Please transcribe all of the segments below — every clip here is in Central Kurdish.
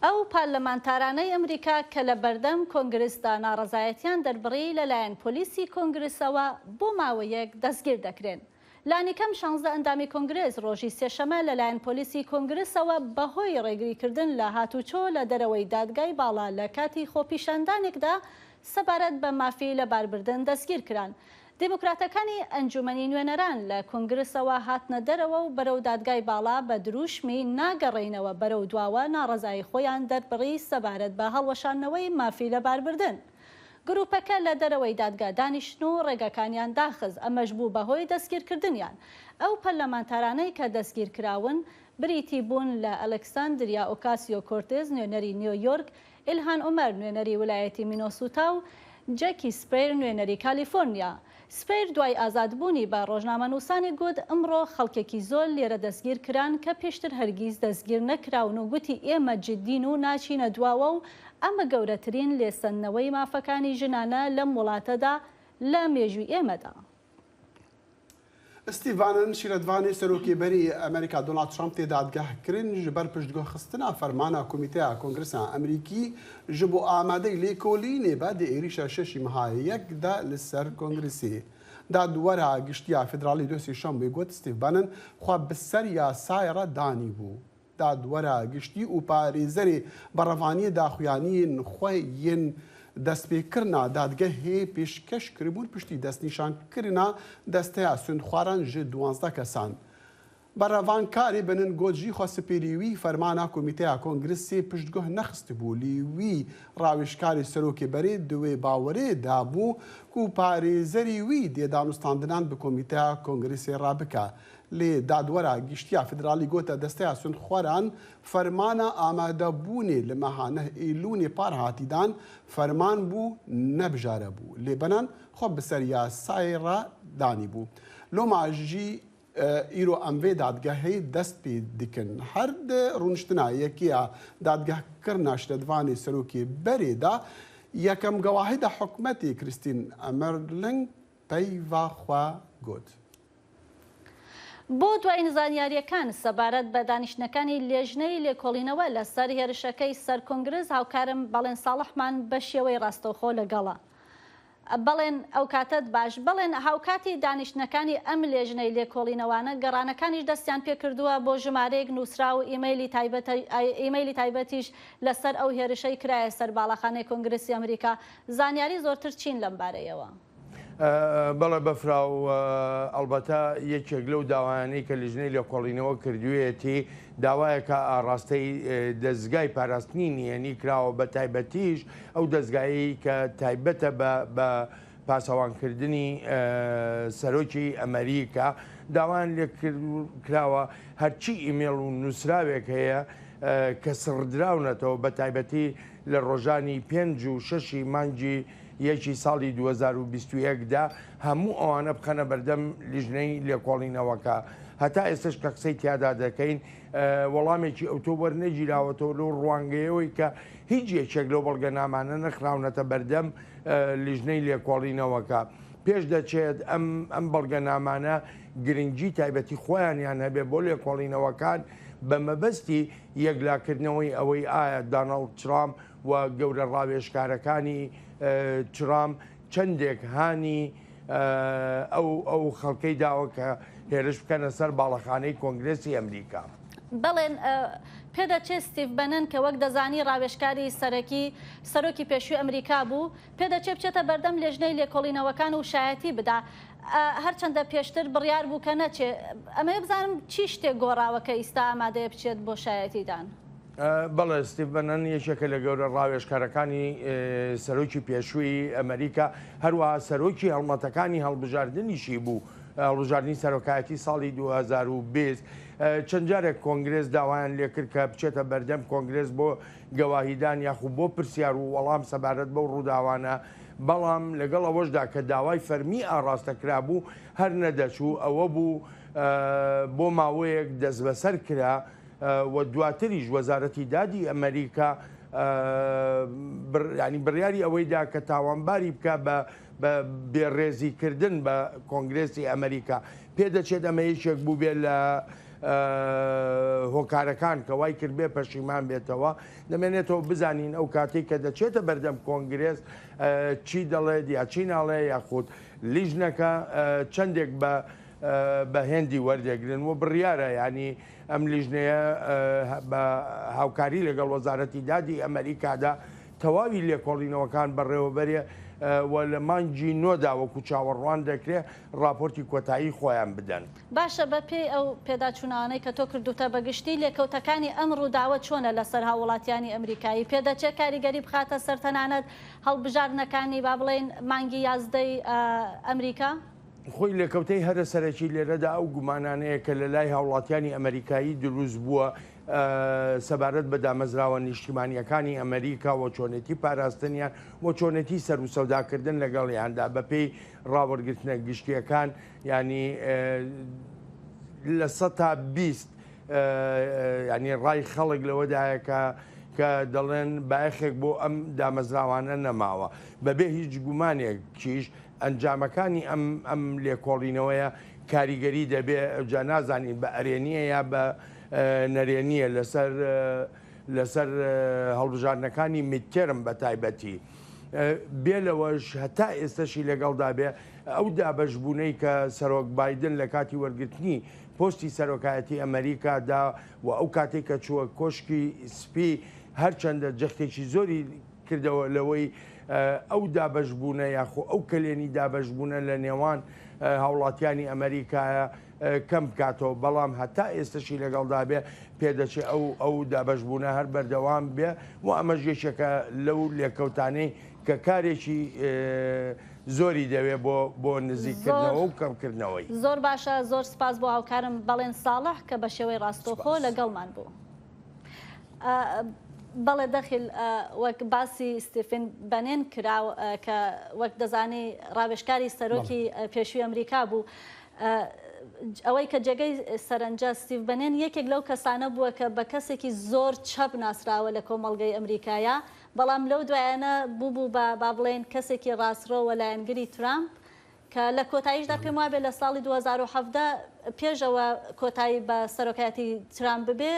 ئەو پارلەمانتارانەی ئەمریکا کە لە بەردەم کۆنگرسدا ناڕەزایەتیان دەربڕی لەلایەن پۆلیسی کۆنگرسەوە بۆ ماوەیەک دەستگیر دەکرێن. لانیکەم 16 ئەندامی کۆنگرس ڕۆژی سێشەمە لەلایەن پۆلیسی کۆنگرسەوە بەهۆی ڕێگریکردن لە هاتوچۆ لە دەرەوەی دادگای باڵا لە کاتی خۆپیشاندانێکدا سەبارەت بە مافی لەباربردن دەستگیرکران. دیموکراتەکانی ئەنجومەنی نوێنەران لە کۆنگرسەوە هاتنە دەرەوە و بەرەو دادگای باڵا بە درووشمی ناگەڕێینەوە بەرەو دواوە ناڕەزایی خۆیان دەربڕی سەبارەت بە هەڵوەشاندنەوەی مافی لەباربردن. گروپەکە لە دەرەوەی دادگا دانیشتن و ڕێگاکانیان داخست، ئەمەش بوو بە هۆی دەستگیرکردنیان. ئەو پەرلەمانتارانەی کە دەستگیرکراون بریتی بوون لە ئەلێکساندریا ئۆکاسیۆ کۆرتێز نوێنەری نیۆیۆرک، ئیلهان عومەر نوێنەری ولایەتی مینۆسوتا و جەکی سپەیر نوێنەری کالیفۆرنیا. سپەیر دوای ئازادبوونی بە ڕۆژنامەنووسانی گوت ئمڕۆ خەڵکێکی زۆر لێرە دەستگیر کران کە پێشتر هەرگیز دەستگیر نەکراون و گوتی ئێمە جدین و ناچینە دواوە و ئەمە گەورەترین لێسەندنەوەی مافەکانی ژنانە لەم وڵاتەدا لە مێژووی ئێمەدا. ستیڤ بانن شیرەتڤانی سەرۆکی بەری ئەمریکا دۆناڵد ترامپ تێ دادگەهکردن ji ber پشتگوهخستنا فەرمانا کۆمیتەیا کۆنگرسا ئەمریکی ji bo ئامادەی لێکۆلینێ بە di êrîşa şeşî meha yek de li ser Kongresê. Dadwera Giştiya Federalî duh Sêşembê got Steve Bannon xwe bi ser yasayê re danîbû. Dadwera Giştî û parêzerê berevaniyê daxuyaniyên xwe yên destpêkirina dadgehê pêşkeş kiribûn piştî destnîşankirina desteya sûndxwaran ji 12 kesan. Berevankarê Bannon got jî xwe sipêrî wî fermana Komîteya Kongresê piştguh nexistibû lê wî rawêjkarê serokê berê di wê bawerê de bû ku parêzerê wî dê danûstandinan bi Komîteya Kongresê re bike. Lê Dadwera Giştiya Federalî gote desteya sûndxwaran fermana amadebûnê li meha neh Êlûnê par hatî dan ferman bû nebijare bû. Lê Bannon xwe bi ser yasayê re danîbû. Loma jî îro em vê dadgehê dest pê dikin. Her di rûniştina yekêya dadgehkirina şiretvanê serokê berê de yekem gewahîda hikûmetê Christine Emerling peyva xwe got. بۆ دوایین زانیاریەکان سەبارەت بە دانیشتنەکانی لێژنەی لێکۆڵینەوە لەسەر هێرشەکەی سەر کۆنگرس هاوکارم بەڵێن ساڵحمان بە شێوەی ڕاستەوخۆ لەگەڵە. بەڵێن ئەو کاتت باش. بەڵێن هاوکاتی دانیشتنەکانی ئەم لێژنەی لێکۆڵینەوانە گەڕانەکانیش دەستیان پێکردووە بۆ ژمارەیەک نووسرا و ئیمەیلی تایبەتیش لەسەر ئەو هێرشەی کرایە سەر باڵاخانەی کۆنگرسی ئەمریکا. زانیاری زۆرتر چین لەم بارەیەوە؟ بەڵێ بەفرا و ئەلبەتە یەکێک لەو داوایانەی کە لیژنەی لێکۆڵینەوە کردوویەتی داوایەکە ئاڕاستەی دەستگای پاراستنی نهێنی کراوە، بە تایبەتیش ئەو دەستگایی کە تایبەتە بە پاسەوانکردنی سەرۆکی ئەمریکا. داوایان لێ کراوە هەرچی ئیمێڵ و نووسراوێک هەیە کە سڕدراونەتەوە، بە تایبەتی لە ڕۆژانی 5 و 6 مانگی یەکی ساڵی 2021 دا هەموو ئەوانە بخەنە بەردەم لیژنەی لێکۆڵینەوەکە. هەتا ئێستش کە قسەی تیادا دەکەین وەڵامێکی ئەوتۆ وەرنەگیراوەتەوە لەو ڕوانگەیەوەی کە هیچ یەکێک لەو بەڵگەنامانە نەخراونەتە بەردەم لیژنەی لێکۆڵینەوەکە. پێش دەچێت ئەم بەڵگەنامانە گرنگی تایبەتی خۆیانیان هەبێ بۆ لێکۆڵینەوەکان بە مەبەستی یەکلاکردنەوەی ئەوەی ئایا داناڵد ترامپ و گەورە ڕاوێژکارەکانی ترامپ چەندێک هانی ئەو خەڵکەی داوە کە هێرش بکەنە سەر باڵەخانەی کۆنگرسی ئەمریکا. بەڵێن پێدەچێت ستیڤ بەنن کە وەک دەزانی ڕاوێژکاری سەرەکی سەرۆکی پێشووی ئەمریکا بوو، پێدەچێت بچێتە بەردەم لێژنەی لێکۆڵینەوەکان و شایەتی بدا. هەرچەندە پێشتر بڕیار بوو کە نەچێت. ئەمەوێ بزانم چی شتێک گۆڕاوە کە ئیستا ئامادەیە بچێت بۆ شایەتیدان؟ بەڵێ، ستیڤ بەنن یەکێکە لە گەورە ڕاوێژکارەکانی سەرۆکی پێشووی ئەمریکا، هەروەها سەرۆکی هەڵمەتەکانی هەڵبژاردنیشی بوو، هەڵبژاردنی سەرۆکایەتی ساڵی 2020. چەند جارێک کۆنگرس داوایان لێکرد کە بچێتە بەردەم کۆنگرس بۆ گەواهیدان یاخود بۆ پرسیار و وەڵام سەبارەت بەو ڕووداوانە، بەڵام لەگەڵ ئەوەشدا کە داوای فەرمی ئاڕاستە کرابوو هەر نەدەچوو. ئەوە بوو بۆ ماوەیەک دەستبەسەر کرا و دواتریش وەزارەتی دادی ئەمریکا ینی بڕیاری ئەوەی دا کە تاوانباری بکە بە بێڕێزیکردن بە کۆنگرسی ئەمریکا. پێدەچێت ئەمە یەکێک بوو بێت لە هۆکارەکان کە وای کرد بێ پەشیمان بێتەوە، دەمێنێتەوە بزانین ئەو کاتەی کە دەچێتە بەردەم کۆنگرێس چی دەڵێت یا چی ناڵێ یاخود لیژنەکە چەندێک بە بە هێندی وەردەگرن و بڕیارە یانی ئەم لیژنەیە بە هاوکاری لەگەڵ وەزارەتی دادی ئەمەریکادا تەواوی لێکۆڵینەوەکان بەڕێوەبەرێ و لە مانگی نۆدا وەکو چاوەڕوان دەکرێ ڕاپۆرتی کۆتایی خۆیان بدەن. باشە بە پێی ئەو پێداچوونەوانەی کە تۆ کردووتە بە گشتی لێکەوتەکانی ئەم ڕووداوە چۆنە لەسەر هاووڵاتیانی ئەمریکایی؟ پێدەچێ کاریگەری بخاتە سەر تەنانەت هەڵبژاردنەکانی با بڵێین مانگی یازدەی ئەمریکا؟ خۆی لێکەوتەی هەرە سەرەکی لێرەدا ئەو گومانانەیە کە لە لای هاوڵاتیانی ئەمەریکایی دروست بووە سەبارەت بە دامەزراوە نیشتیمانییەکانی ئەمەریکا و چۆنێتی پاراستنیان و چۆنێتی سەروسەوداکردن لەگەڵیاندا بەپێی ڕاوەرگرتنە گشتییەکان یانی 20% یانی ڕای خەڵک لەوەدایە کە کە دەڵێن بایەخێک بۆ ئەم دامەزراوانە نەماوە بەبێ هیچ گومانێکیش ئەنجامەکانی ئەم ئەم لێکۆڵینەوەیە کاریگەری دەبێ جا نازانین بە ئەرێنیە یا بە نەرێنیە لەسەر لەسەر هەڵبژاردنەکانی میدتێرم بە تایبەتی بێ لەوەش هەتا ئێستەشی لەگەڵدا بێ ئەو دابەشبوونەی کە سەرۆک بایدن لە کاتی وەرگرتنی پۆستی سەرۆکایەتی ئەمریکادا و ئەو کاتێک کە چووە کۆشکی سپی هەرچەندە جەختێکی زۆری کردەوە لەوەی ئەو دابەشبوونە یاخۆ ئەو کەلێنی دابەشبوونە لە نێوان هاوڵاتیانی ئەمریکایە کەم بکاتەوە، بەڵام هەتا ئێستەشی لەگەڵدا بێ پێدەچێ ئەو ئەو دابەشبوونە هەر بەردەوام بێ و ئەمەش یەکێکە لەو لێکەوتانەی کە کارێکی زۆری دەوێ بۆ بۆ نزیککردنەوە و کەمکردنەوەی. زۆر باشە، زۆر سپاس بۆ هاوکارم بەڵێن ساڵح کە بە شێوەی ڕاستەوخۆ لەگەڵمان بوو. بەڵێ دەخیل وەک باسی ستیفن بەنێن کرا کە وەک دەزانی ڕاوێژکاری سەرۆکی پێشووی ئەمریکا بوو ئەوەی کە جێگەی سەرنجە ستیڤ بەنێن یەکێک لەو کەسانە بووە کە بە کەسێکی زۆر چەپ ناسراوە لە کۆمەڵگەی ئەمریکایە بەڵام لەو دوایانە بوو بە با بڵێین کەسێکی ڕاستڕۆ و لایەنگری ترامپ کە لە کۆتاییشدا پێم وابێ لە ساڵی 2017 پێش ئەوە کۆتایی بە سەرۆکایەتی ترامپ ببێ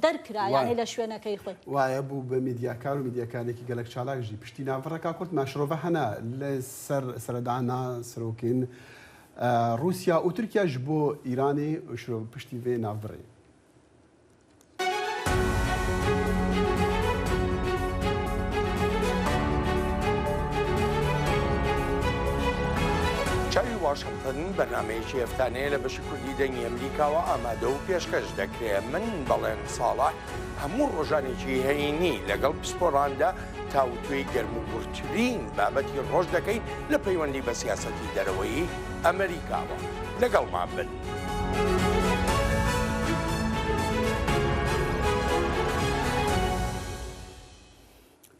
دەرکرا یانی لە شوێنەکەی خۆی. وایە بوو بە میدیاکار و میدیاکارێکی گەلەک چالاک ژی پشتی ناڤڕەکا کورت ما شرۆڤە هەنە لە سەر سەردانا سەرۆکێن ڕووسیا و تورکیا ژ بۆ ئیرانێ شرۆڤ پشتی ڤێ ناڤڕێ. چاوی واشنتن بەرنامەیەکی هەفتانەیە لە بەشی کوردی دەنگی ئەمریکاوە ئامادە و پێشکەش دەکرێ. من بەڵێن ساڵح هەموو ڕۆژانێکی هەینی لەگەڵ پسپۆڕاندا تاوتوێی گەرم و گوڕترین بابەتی ڕۆژ دەکەین لە پەیوەندی بە سیاسەتی دەرەوەیی ئەمریکاوە. لەگەڵمان بن.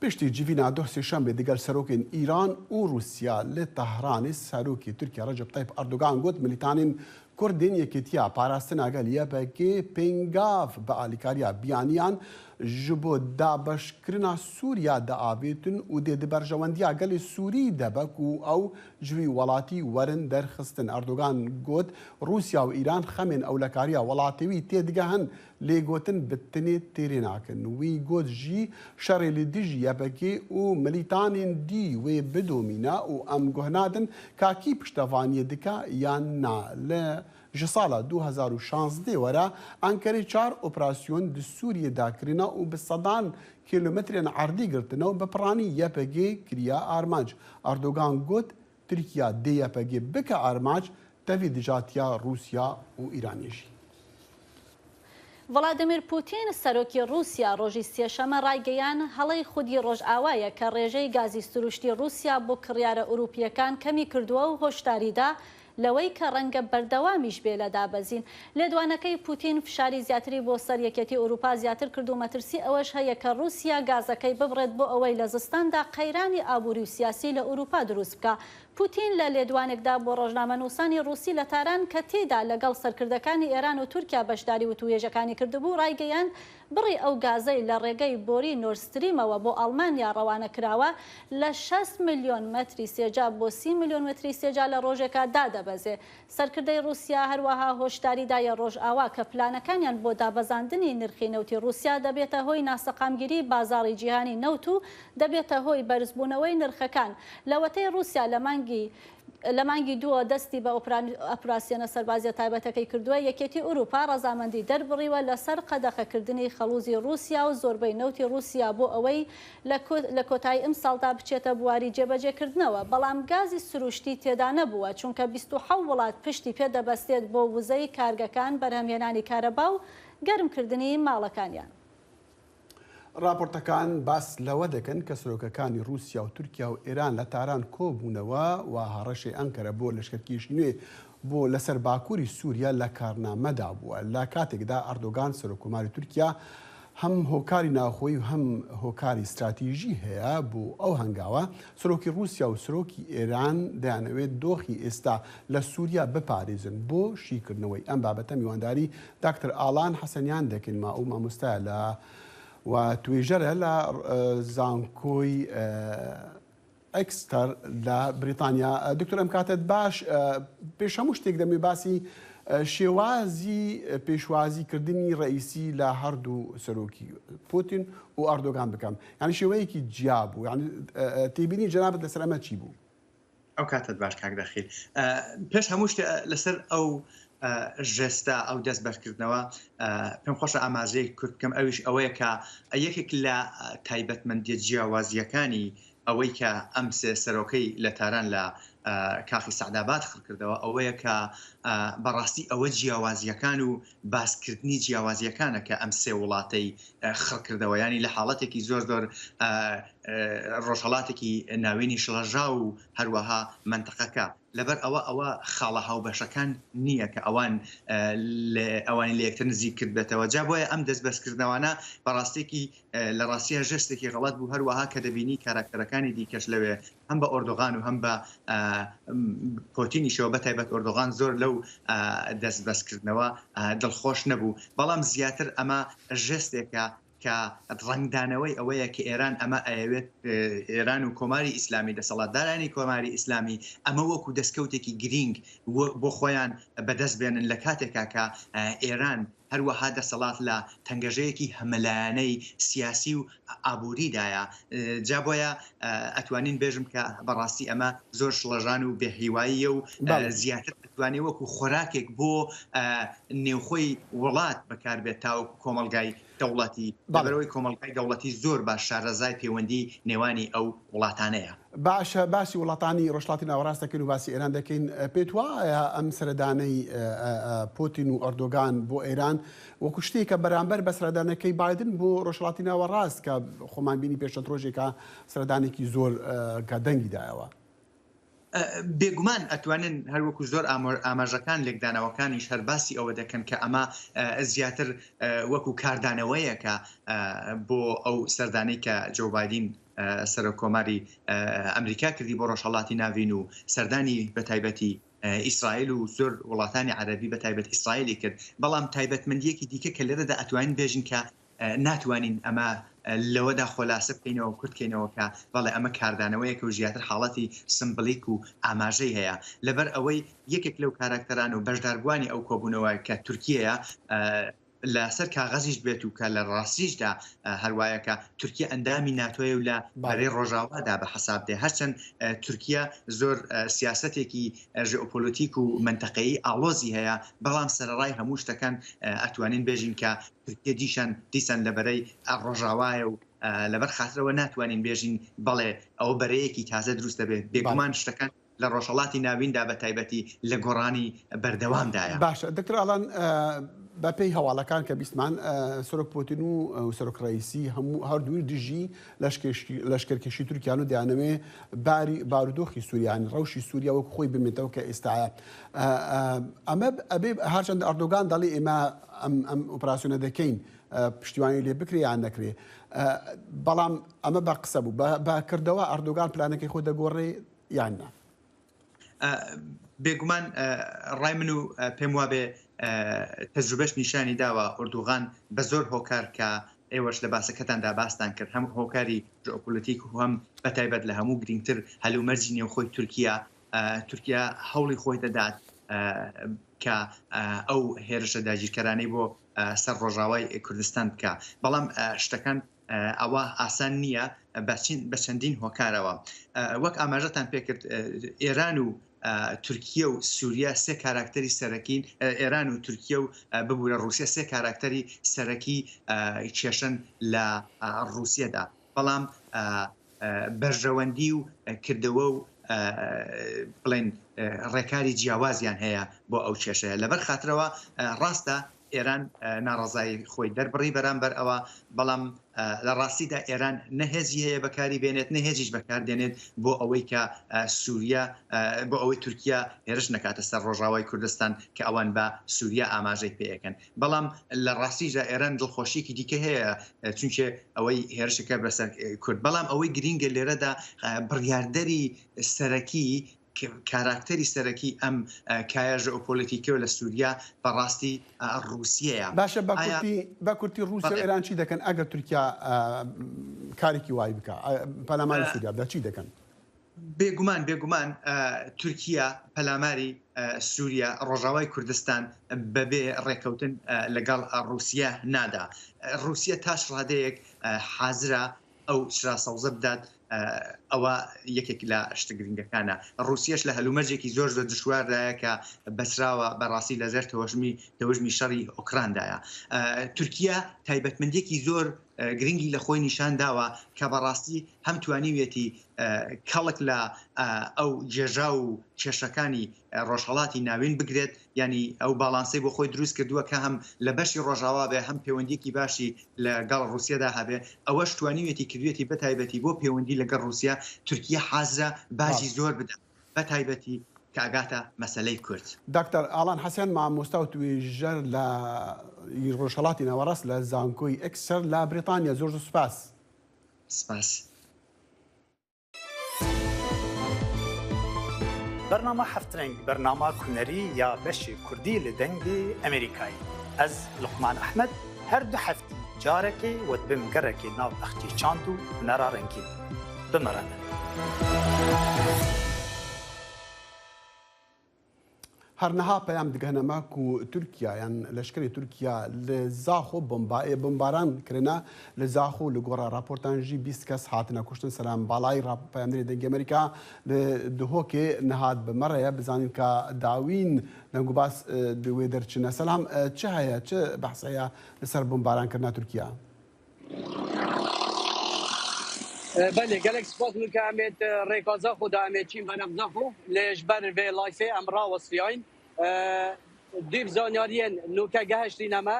پشتی جڤینا دۆه سێشەنبێ دگەل سەرۆکێن ئیران و رووسیا لە تەهرانێ سەرۆکی تورکیا رەجەب تەیب ئەردۆگان گوت ملیتانên کوردên Yekêtiya Parastina Gel YPG pêngav bi alîkariya biyaniyan ji bo dabeşkirina Sûriya diavêtin û dê di berjewendiya gelê Sûrî de be ku ew ji wî welatî werin derxistin. Erdogan got, Rûsya û Îran xemên ewlekariya welatê wî têdigehin, lê gotin bi tenê têrê nakin. Wî got jî, şerê li dijî YPG û milîtanên dî wê bidomîne û em guh nadin ka kî piştevaniyê dike yan na. Li ji sala 2016 were Enqerê çar operasyon di Sûriyê de kirine û bi sedan kîlometrên erdî girtine û bi piranî YPG kiriye armanc. Erdogan got, Tirkiye dê YPG bike armanc tevî dijatiya Rûsya û Îranê jî. ڤلادیمیر پوتین، سەرۆکی ڕووسیا ڕۆژی سێشەممە ڕایگەیاند، هەڵەی خودی ڕۆژئاوایە کە ڕێژەی گازی سروشتی ڕووسیا بۆ کڕیارە ئەوروپییەکان کەمی کردووە و هۆشداریدا لەوەی کە ڕەنگە بەردەوامیش بێ لە دابەزین. لێدوانەکەی پوتین فشاری زیاتری بۆ سەر یەکێتی ئەوروپا زیاتر کرد و مەترسی ئەوەش هەیە کە ڕووسیا گازەکەی ببڕێت بۆ ئەوەی لە زستاندا قەیرانی ئابووری و سیاسی لە ئەوروپا دروست بکا. پوتین لە لێدوانێکدا بۆ ڕۆژنامەنووسانی ڕووسی لە تاران کە تێیدا لەگەڵ سەرکردەکانی ئێران و تورکیا بەشداری وتووێژەکانی کردبوو ڕایگەیاند بڕی ئەو گازەی لە ڕێگەی بۆری نۆردستریمەوە بۆ ئەڵمانیا ڕەوانە کراوە لە 60 ملیۆن مەتری سێجا بۆ 30 ملیۆن مەتری سێجا لە ڕۆژێکا دادەبەزێ. سەرکردەی ڕووسیا هەروەها هۆشداری دایە ڕۆژئاوا کە پلانەکانیان بۆ دابەزاندنی نرخی نەوتی ڕووسیا دەبێتە هۆی ناسەقامگیری بازاڕی جیهانی نەوت و دەبێتە هۆی بەرزبوونەوەی نرخەکان لەوەتەی ڕووسیا لە مانگی لە مانگی دووەوە دەستی بە ئۆپراسیۆنە سەربازییە تایبەتەکەی کردووە، یەکێتی ئوروپا ڕەزامەندی دەربڕیوە لەسەر قەدەخەکردنی خەڵوزی ڕووسیا و زۆربەی نەوتی ڕووسیا بۆ ئەوەی لە لە کۆتایی ئمساڵدا بچێتە بواری جێبەجێکردنەوە، بەڵام گازی سروشتی تێدا نەبووە، چونکە 27 وڵات پشتی پێ دەبەستێت بۆ وزەی کارگەکان، بەرهەمهێنانی کارەبا و گەرمکردنی ماڵەکانیان. ڕاپۆرتەکان باس لەوە دەکەن کە سەرۆکەکانی ڕووسیا و تورکیا و ئێران لە تاران کۆبوونەوە و هەڕەشەی ئەنکەرە بۆ لەشکرکێشی نوێ بۆ لەسەر باکووری سووریا لە کارنامەدا بووە لە کاتێکدا ئەردۆگان سەرۆککۆماری تورکیا هەم هۆکاری ناوخۆیی و هەم هۆکاری ستراتیژی هەیە بۆ ئەو هەنگاوە، سەرۆکی ڕووسیا و سەرۆکی ئێران دەیانەوێت دۆخی ئێستا لە سووریا بپارێزن. بۆ شیکردنەوەی ئەم بابەتە میوانداری داکتەر ئالان حەسەنیان دەکەین، ئەو مامۆستایە لە و توێژەرە لە زانکۆی ئێکستەر لە بریتانیا. دکتۆر ئەم کاتەت باش، پێش هەموو شتێک دەمەوێت باسی شێوازی پێشوازی کردنی ڕەئیسی لە هەردوو سەرۆکی پوتین و ئەردۆگان بکەم، یانی شێوەیەکی جیا بوو، یانی تێبینی جەنابت لەسەر ئەمە چی بوو؟ ئەو کاتەت باش کاک دەخیل. پێش هەموو شتێ لەسەر ئەو ژێستە ئەو دەست بەرکردنەوە پێم خۆشە ئاماژەیەک کورت بکەم ئەویش ئەوەیە کە یەکێک لە تایبەتمەندیە جیاوازیەکانی ئەوەی کە ئەم سێ سەرۆکەی لە تاران لە کاخی سەعداباد خڕکردەوە ئەوەیە کە بەڕاستی ئەوە جیاوازیەکان و باسکردنی جیاوازیەکانە کە ئەم سێ وڵاتەی خڕکردەوە ینی لە حاڵەتێکی زۆر زۆر ڕۆژهڵاتێکی ناوینی شڵەژاو و هەروەها مەنتەقەکە لەبەر ئەوە ئەوە خاڵە هاوبەشەکان نییە کە ئەوان ئەوانی لە یەکتر نزیک کردبێتەوە جا بۆیە ئەم دەست بەستکردنەوانە بەڕاستێکی لە ڕاستیا ژێستێکی غەڵەت بوو هەروەها کە دەبینی کاراکتەرەکانی دیکەش لەوێ هەم بە ئۆردوغان و هەم بە پۆتینیشەوە بە تایبەت ئۆردوغان زۆر لەو دەست بەستکردنەوە دڵخۆش نەبوو بەڵام زیاتر ئەمە ژێستێکە کە ڕەنگدانەوەی ئەوەیە کە ئێران ئەمە ئەیەوێت ئێران و کۆماری ئیسلامی دەسەڵاتدارانی کۆماری ئیسلامی ئەمە وەکو دەستکەوتێکی گرینگ بۆ خۆیان بەدەست بێنن لە کاتێکا کە ئێران هەروەها دەسەڵات لە تەنگەژەیەکی هەمەلایەنەی سیاسی و ئابووریدایە جا بۆیە ئەتوانین بێژم کە بەڕاستی ئەمە زۆر شڵەژان و بێهیواییە و زیاتر ئەتوانێ وەکو خۆراکێک بۆ نێوخۆی وڵات بەکاربێت تاوەکو کۆمەڵگای دەوڵەتی، لەبەرئەوەی کۆمەڵگای دەوڵەتی زۆر باش شارەزای پەیوەندی نێوانی ئەو وڵاتانەیە. باشە باسی وڵاتانی ڕۆژهەڵاتی ناوەڕاست دەکەین و باسی ئێران دەکەین، پێت وایە ئەم سەردانەی پوتین و ئەردۆگان بۆ ئێران وەکو شتێکە بەرامبەر بە سەردانەکەی بایدن بۆ ڕۆژهەڵاتی ناوەڕاست کە خۆمان بینی پێش چەند ڕۆژێکە سەردانێکی زۆر کە دەنگی دایەوە؟ بێگومان ئەتوانن هەروەکو زۆر ئاماژەکان لێکدانەوەکانیش هەر باسی ئەوە دەکەن کە ئەمە زیاتر وەکو کاردانەوەیەکە بۆ ئەو سەردانەی کە جۆ بایدین سەرۆک کۆماری ئەمریکا کردی بۆ ڕۆژهەڵاتی ناڤین و سەردانی بە تایبەتی ئیسرائیل و زۆر وڵاتانی عەربی بە تایبەت ئیسرائیلی کرد بەڵام تایبەتمەندیەکی دیکە کە لێرەدا ئەتوانین بێژین کە ناتوانین ئەمە لەوەدا خۆلاسە بکەینەوە کورت کەینەوە کە بەڵێ ئەمە کاردانەوەیەکە و زیاتر حاڵەتی سمبلیک و ئاماژەی هەیە لەبەر ئەوەی یەکێک لەو کاراکتەران و بەشداربووانی ئەو کۆبوونەوە کە تورکیەیە لەسەر کاغەزیش بێت و کە لە ڕاستیشدا هەروایە کە تورکیا ئەندامی ناتۆیە و لە بەرەی ڕۆژاوادا بە حەساب دێ هەرچەند تورکیا زۆر سیاسەتێکی ژئۆپۆلۆتیک و مەنتەقەیی ئاڵۆزی هەیە بەڵام سەرەڕای هەموو شتەکان ئەتوانین بێژین کە تورکیە دیشان دیسان لە بەرەی ڕۆژاوایە و لەبەر خاترەوە ناتوانین بێژین بەڵێ ئەوە بەرەیەکی تازە دروست دەبێت بێگومان شتەکان لە ڕۆژهەڵاتی ناویندا بە تایبەتی لە گۆڕانی بەردەوامدایە. باشە دکتۆر ئالان بە پێی هەواڵەکان کە بیستمان سەرۆک پوتین و سەرۆک ڕەئیسی هەموو هەردووی دژی لەشکرکێشی تورکیان و دەیانەوێ باری بارودۆخی سووریانی ڕەوشی سووریا وەک خۆی بمێنێتەوە کە ئێستایە ئەمە ئەبێ هەرچەند ئەردۆگان دەڵێ ئێمە ئەم ئەم ئۆپراسیۆنە دەکەین پشتیوانی لێ بکرێ یان نەکرێ بەڵام ئەمە بە قسە بوو بە کردەوە ئەردۆگان پلانەکەی خۆی دەگۆڕێ یان نا؟ بێگومان ڕای من و پێم وابێ تەجروبەش نیشانی داوە ئۆردوغان بە زۆر هۆکار کە ئێوەش لە باسەکەتاندا باستان کرد هەم هۆکاری ژئۆپۆلەتیک و هەم بەتایبەت لە هەموو گرینگتر هەلومەرجی نێوخۆی تورکیا، تورکیا هەوڵی خۆی دەدات کە ئەو هێرشە داگیرکەرانەی بۆ سەر ڕۆژاوای کوردستان بکا، بەڵام شتەکان ئەوە ئاسان نییە بە چەندین هۆکارەوە. وەک ئاماژەتان پێکرد ئێران و تورکیە و سووریا سێ کاراکتەری سەرەکین، ئێران و تورکیە و ببوورە ڕووسیا سێ کاراکتەری سەرەکی کێشەن لە ڕووسیەدا، بەڵام بەرژەوەندی و کردەوە و بڵێن ڕێکاری جیاوازیان هەیە بۆ ئەو کێشەیە. لەبەر خاترەوە ڕاستە ئێران ناڕەزایی خۆی دەربڕی بەرامبەر ئەوە، بەڵام لە ڕاستیدا ئێران نە هێزی هەیە بەکاری بێنێت، نە هێزیش بەکار دێنێت بۆ ئەوەی کە سووریا، بۆ ئەوەی تورکیا هێرش نەکاتە سەر ڕۆژاوای کوردستان کە ئەوان بە سووریا ئاماژەی پێ ئەکەن. بەڵام لە ڕاستیشدا ئێران دڵخۆشییەکی دیکە هەیە، چونکێ ئەوەی هێرشەکە بەسەر کورد. بەڵام ئەوەی گرینگە لێرەدا بڕیاردەری سەرەکی کاراکتەری سەرەکی ئەم کایە ژئۆپۆلیتیکیەوە لە سوریا بە ڕاستی ڕوسیەیە. باشە بە کورتی بە کورتی ڕوسیا و ئێران چی دەکەن ئەگەر تورکیا کارێکی وای بکا پەلاماری سوریا بدا چی دەکەن؟ بێگومان بێگومان تورکیا پەلاماری سوریا ڕۆژاوای کوردستان بەبێ ڕێکەوتن لەگەڵ ڕوسیە نادا. ڕوسیە تاش ڕادەیەک حازرە ئەو چرا سەوزە بدات ئەوە یەکێک لە شتە گرنگەکانە. ڕووسیەش لە هەلومەرجێکی زۆر زۆر دشواردایە کە بەسراوە بەڕاستی لە ژێر تەوەژمی تەوژمی شەڕی ئۆکراندایە. تورکیا تایبەتمەندیەکی زۆر گرنگی لە خۆی نیشان داوە کە بەڕاستی هەم توانیویەتی کەڵک لە ئەو گێژاو و کێشەکانی ڕۆژهەڵاتی ناوین بگرێت، یانی ئەو باڵانسەی بۆ خۆی دروست کردووە کە هەم لە بەشی ڕۆژاوا بێ هەم پەیوەندیەکی باشی لە گەڵ ڕووسیەدا هەبێ، ئەوەش توانیویەتی کردویەتی بە تایبەتی بۆ پەیوەندی لە گەڵ ڕووسیە تورکیە حازرە باجی زۆر بدا بە تایبەتی کە ئەگاتە مەسەلەی کورد. دکتەر ئالان حەسەن مامۆستا و توێژەر لە ی ڕۆژهەڵاتی ناوەڕاست لە زانکۆی ئێکسەر لە بریتانیا زۆر زۆر سوپاس. سپاس. بەرنامە هەفترەنگ بەرنامە هونەری یا بەشی کوردی لە دەنگی ئەمریکایی. ئەز لوقمان ئەحمەد هەر دو هەفتی جارەکێ وە دبم گەرەکێ ناو بەخچی چاند و هونەرا رەنگین. بمەرەنە. هەر نها پەیام دگهنە مە کو تورکیا یان لەشکرێ تورکیا لە زاخۆ بۆمبا بۆمباران کرنە لە زاخۆ لە گۆڕا راپۆرتان ژی 20 کەس هاتنە کوشتن سەلام باڵای ڕاپ پەیامنێری دەنگی ئەمریکا لە دهۆکێ نهات بە مەڕەیە بزانین کە داوین دەنگ و باس وێ دەرچنە سەلام چ هەیە چ بەحس هەیە لەسەر بۆمباران کردنا تورکیا؟ بەلێ گەلەک سپاس نوکە ئەمێت ڕێکا زاخۆ دا ئەمێ چین بەنەف زاخۆ لێ ژبەر ڤێ لایفێ ئەم ڕاوەستیاین دیڤ زانیاریێن نوکە گەهشتینە مە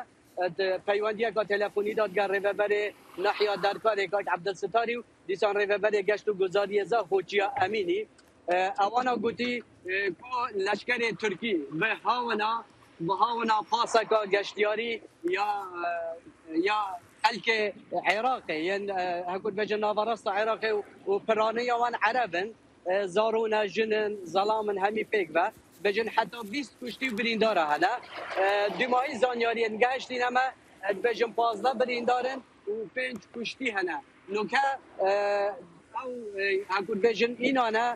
پەیوەندیەکا تەلەفۆنی دا دگە ڕێڤەبەرێ ناحیا دەرکارێ کاک عەبدولستاری و دیسان ڕێڤەبەرێ گەشت و گوزاریێ زاخۆ چیا ئەمینی ئەوانە گوتی کو لەشکەرێ تورکی بە هاونا بە هاونا پاسەکا گەشتیاری یا یا خەلکێ عێراقێ یەن هەکو دبێژن ناڤەڕەستا عێراقێ و پرانەیا وان عەرەبن زارۆنە ژنن زەڵامن هەمی پێک بە بێژن حەتا 20 کوشتی و بریندارە هەنە دومایی زانیاریێن گەهشتینە مە دبێژن 15 بریندارن و پێنج کوشتی هەنە نوکە ئەو هەکو دبێژن ئینانە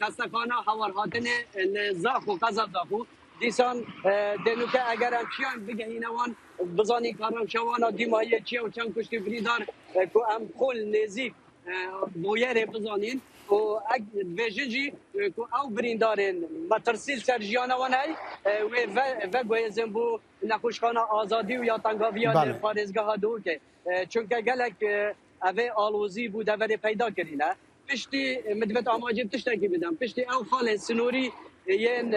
خەستەخانە هەوار هاتنێ لە زاخۆ قەزا زاخۆ دیسان دێنوکە ئەگەر ئەم چیان بگەهینەوان بزانین کە ڕەوشەوانە دیماییە چیە و چەند کوشتی بریندار کو ئەم خۆل نێزیک بویەرێ بزانین و ئەگ دبێژن ژی کو ئەو بریندارێن مەترسی سەر ژیانەوان هەی وێ ڤەگوێزن بۆ نەخۆشخانە ئازادی و یا تەنگاڤیا لە پارێزگەها دهۆکێ چونکە گەلەک ئەڤێ ئاڵۆزی بوو دەڤەرێ پەیدا کرینە پشتی من دبێت ئاماجێ تشتێکی بدەم پشتی ئەو خاڵێ سنووری yên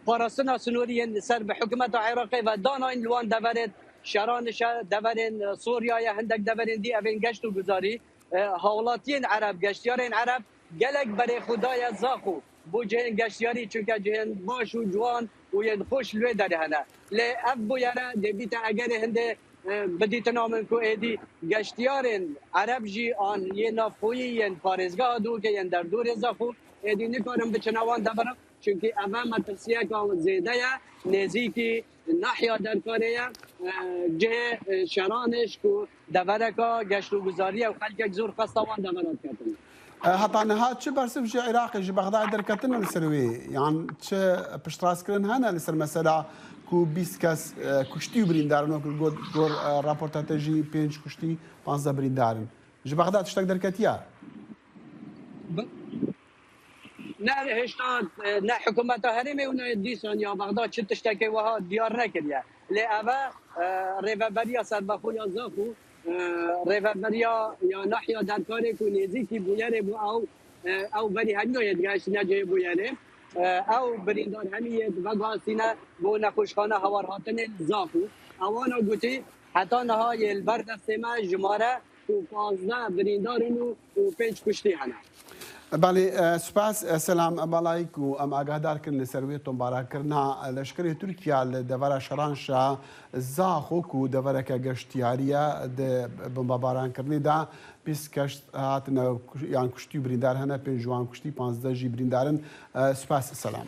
پاراستنا سنووری yên سەر بە حکومەتا عێراقێ و داناین لوان دەڤەرێت شەرانشە دەڤەرێن سۆریایە هەندێک دەڤەرێن دی ئەڤێن گەشت و گوزاری هاوڵاتیên عەرەب گەشتیارên عەرەب گەلەک بەرێ خودایە زاخ و بۆ جهێن گەشتیاری چونکە جهێن باش و جوان و یێن خۆش لوێ دەرێ هەنە لێ ئەڤ بویەرە دێ بیتە ئەگەرێ هندێ بدیتنا من کو ئێدی گەشتیارێن عەرەب ژی ئان یێ ناڤخۆیی یێن پارێزگەها دهۆکێ یێن دەردۆرێ زاخۆ. Êdî nikarin biçine wan deveran çunkî eve metirsiyeka zêde ye nêzîkî nahiya Derkarê ye cihê şeranê ji ku devereka geştûguzarî ye û xelkek zor qesta wan devera diketin. Heta niha çi bersiv ji Iraqê ji Bexdayê derketine li ser wê yan çi piştrastkirin hene li ser mesela ku 20 kes kuştî û birîndar in wek got gor raporta te jî pênc kuştî 15 birîndar in. Ji Bexda tiştek derketiye? Ne hêjta ne hikûmeta herêmê û ne dîsan ya Bexda çi tiştekê wiha diyar nekiriye. Lê ev e rêveberiya serbexwe ya Zaxo Rêveberiya ya Nahiya Derkarê ku nêzîkî bûyerê bû ew ew berî hemiyayê digihiştine cihê bûyerê. Ew birîndar hemiyê veguhastîne bo nexweşxana hewarhatinê li Zaxo. Ewana gotî heta niha yê li ber destê me jimare ku 15 birîndar in û pênc kuştî hene. Belê spas Selam Balay ku em agahdar kirin li ser wê tombarakirina leşkerê Tirkiya li devera Şeranşa Zaxo ku devereke geştyarî ye di bombebarankirinê de 20 keş hatine yan kuştî û birîndar hene pênc ji wan kuştî 15 jî birîndar in. Spas Selam.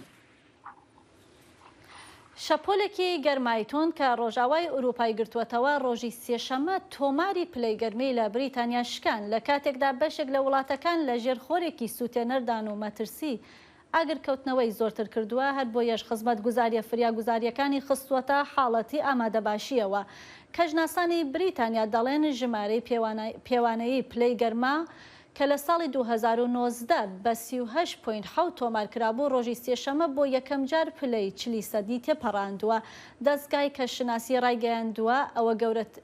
شەپۆلێکی گەرمای توند کە ڕۆژئاوای ئوروپای گرتووەتەوە ڕۆژی سێشەممە تۆماری پلەی گەرمی لە بریتانیا شکان لە کاتێکدا بەشێک لە وڵاتەکان لە ژێر خۆرێکی سووتێنەردان و مەترسی ئاگرکەوتنەوەی زۆرتر کردووە هەر بۆیەش خزمەتگوزاریە فریاگوزاریەکانی خستووەتە حاڵەتی ئامادەباشیەوە کەشناسانی بریتانیا دەڵێن ژمارەی پێوانەیی پلەی گەرما کە لە ساڵی 2019 بە 38 point حەوت تۆمارکرابوو، ڕۆژی سێشەممە بۆ یەکەمجار پلەی چلی سەدی تێپەڕاندووە. دەزگای کەشناسی ڕایگەیاندووە،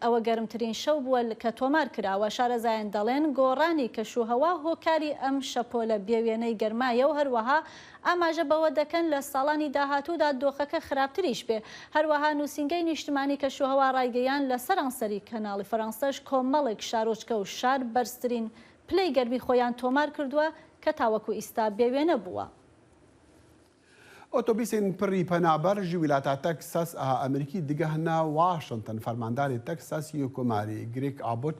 ئەوە گەرمترین شەو بووە کە تۆمارکراوە. شارەزایان دەڵێن، گۆڕانی کەشوهەوا هۆکاری ئەم شەپۆلە بێوێنەی گەرمایە و هەروەها ئاماژە بەوە دەکەن لە ساڵانی داهاتوودا دۆخەکە خراپتریش بێ. هەروەها نووسینگەی نیشتمانی کەشوهەوا ڕایگەیاند لە سەرانسەری کەناڵی فەرەنسەش کۆمەڵێک شارۆچکە و شار بەرزترین پلەی گەرمی خۆیان تۆمار کردووە کە تاوەکو ئیستا بێ وێنە بووە. ئۆتۆبیسên pirî penaber ji wîlata Teksas a Amerîkî digehine Washington. Fermandarê Teksas yê Komarê Greg Abbott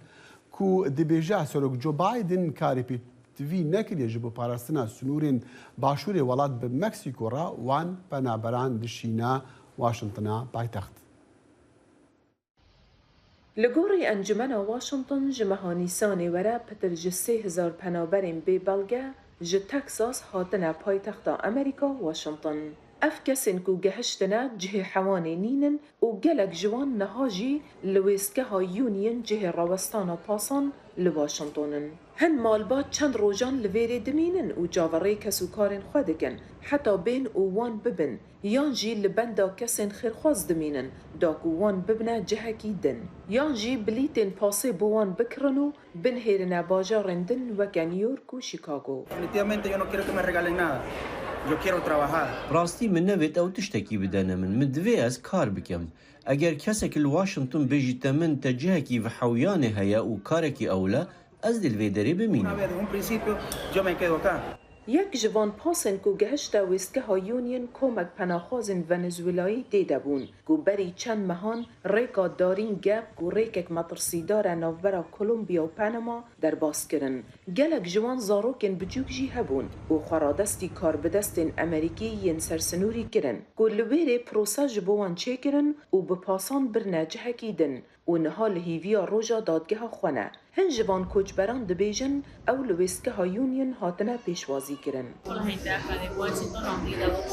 ku dibêje Serok Joe Biden karê Pêdivî nekiriye ji bo parastina sinûrên başûrê welat bi Meksîko re wan penaberan dişîne Washingtona paytext. Li gorî Encumena Washington ji meha Nîsanê were pitir ji 3000 penaberên bê belge ji Teksas hatine paytexta Amerîka Washington. Ev kesên ku gehiştine cihê hewanê nînin û gelek ji wan niha jî li wêstgeha Union cihê rawestana pasan li Washington in. Hin malbat çend rojan li vêrê dimînin û çaverê kesûkarên xwe dikin heta bên û wan bibin yan jî li benda kesên xêrxwaz dimînin da ku wan bibine cihekî din. Yan jî bilîtên pasê bo wan bikirin û binihêrine bajarên din weke New York û Chicago. Rastî min nevêt ew tiştekî bidene min, min divê ez kar bikim. Eger kesek li Washington bêjî te min te cihekî vehewyanê heye û karekî ewle, ez dê li vê derê bimînim. Yek ji van pasên ku gehişte wêstgeha Union komek penaxwazên Venezuelayî tê de bûn ku berî çend mehan rêka Darien Gap ku rêkek metirsîdar e navbera Kolombiya û Panama derbas kirin. Gelek ji wan zarokên biçûk jî hebûn û xwe radestî karbidestên Amerîkî yên sersinûrî kirin ku li wêrê prose ji bo wan çêkirin û bi pasan birine cihekî din û niha li hêviya roja dadgeha xwe ne. Hin ji van koçberan dibêjin ew li wêstgeha Union hatine pêşwazîkirin.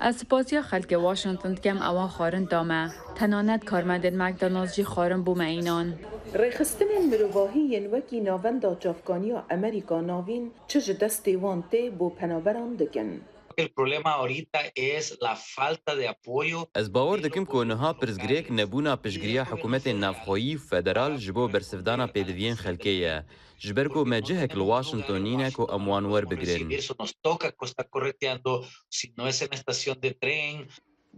Ez spasiya xelkê Washington dikim ewan xwarin da me. Tenanet karmendên McDonald's jî xwarin bo me înan. Rêxistinên mirovahî yên wekî Navenda Çavkaniya Amerîka Navîn çi ji destê wan tê bo penaberan dikin. Ez bawer dikim ku niha pirsgirêk nebûna piştgiriya hikûmetên navxweyî û federal ji bo bersivdana pêdiviyên xelkê ye. Ji ber ku me cihek li Washington nîne ku em wan werbigirin.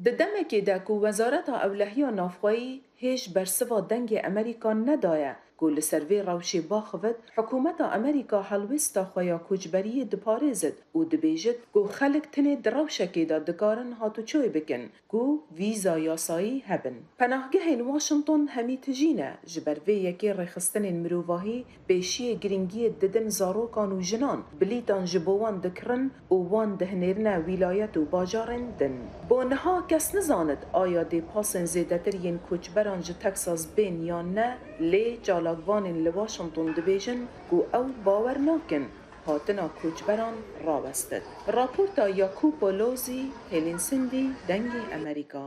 Di demekê de ku Wezareta Ewlehiya Navxweyî. هێژ بەرسڤا دەنگێ ئەمریکا نەدایە ku li ser vê rewşê baxivit، hikûmeta Amerîka helwêsta xwe ya koçberiyê diparêzit û dibêjit ku xelk tenê di rewşekê de dikarin hatûçoyê bikin ku vîza yasayî hebin. Penahgehên Washington hemî tijî ne, ji ber vê yekê rêxistinên mirovahî pêşiyê girîngiyê didin zarokan û jinan, bilîtan ji bo wan dikirin û wan dihinêrine wîlayet û bajarên din. Bo niha kes nizanit aya dê pasên zêdetir yên koçberan ji Teksas bên yan ne, lê çalakvanên li Washington dibêjin ku ew bawer nakin hatina koçberan rawestit. Raporta Jacopo Lozzi, Hêlîn Sindî, Dengê Amerîka.